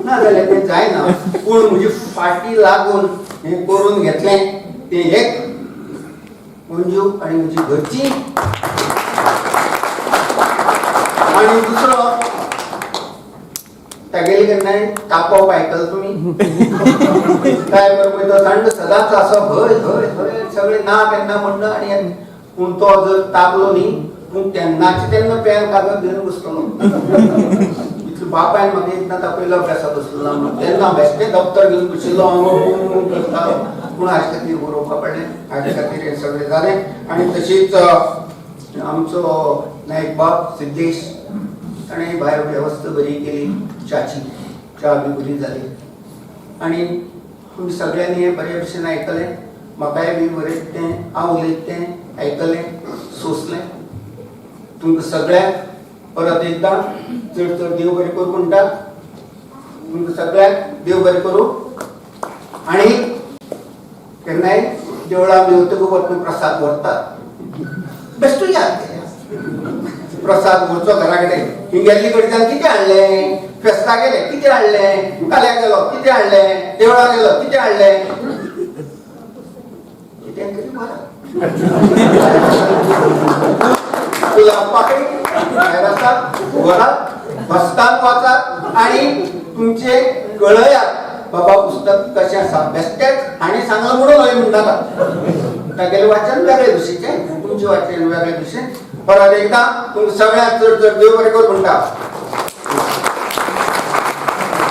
Speaker 6: ना जाल्यार तें जायना. पूण म्हजी फाटी लागून हें करून घेतलें तें एक मंजू आनी म्हजी घरची. आनी दुसरो तागेली केन्नाय तापोवप आयकल तुमी काय बरोबर, तो थंड सदांच असो हय हय हय सगळे ना केन्ना म्हणणं. आनी पूण तो जर तापलो न्ही पूण तेन्नाचे तेन्ना पेन कागद घेवन बसतलो. इतलो बापायन म्हाका एकदां तापयलो अभ्यासाक बसलो ना म्हणून, तेन्ना बेश्टें दप्तर घेवन बशिल्लो हांव करतालो. पूण हाजे खातीर बरोवपा पडलें, हाजे खातीर हें सगळें जालें. आनी तशीच आमचो नायक बाब सिद्धेश ताणें भायर वेवस्था बरी केली, च्याची च्या बी बरी जाली. आनी तुमी सगळ्यांनी हें बरे भशेन आयकलें, म्हाकाय बी बरें तें हांव उलयत तें आयकलें, सोंसलें. तुमकां सगळ्यांक परत एकदां चड चड देव बरें करूं म्हणटा. तुमकां सगळ्यांक देव बरें करूं. आनी केन्नाय देवळां वतकच वतना प्रसाद व्हरतात, बेश्टो याद केल्या प्रसाद व्हरचो घरा कडेन. ही गेल्ली कडच्यान कितें हाडलें, फेस्ता गेले कितें हाडलें, काल्या गेलो कितें हाडलें, देवळा गेलो कितें हाडलें, कितें तरी बरें फुलां पाकळी भायर आसात, व्हरात, बसतान वाचात आनी तुमचे कळयात बाबा पुस्तक कशें आसा. बेश्टेच हांणी सांगलां म्हणून हय म्हणटात, तागेलें वाचन वेगळे भशेचें, तुमचें वाचन वेगळे भशेन. परत एकदां तुमकां सगळ्यांक चड चड देव बरें करूं म्हणटा.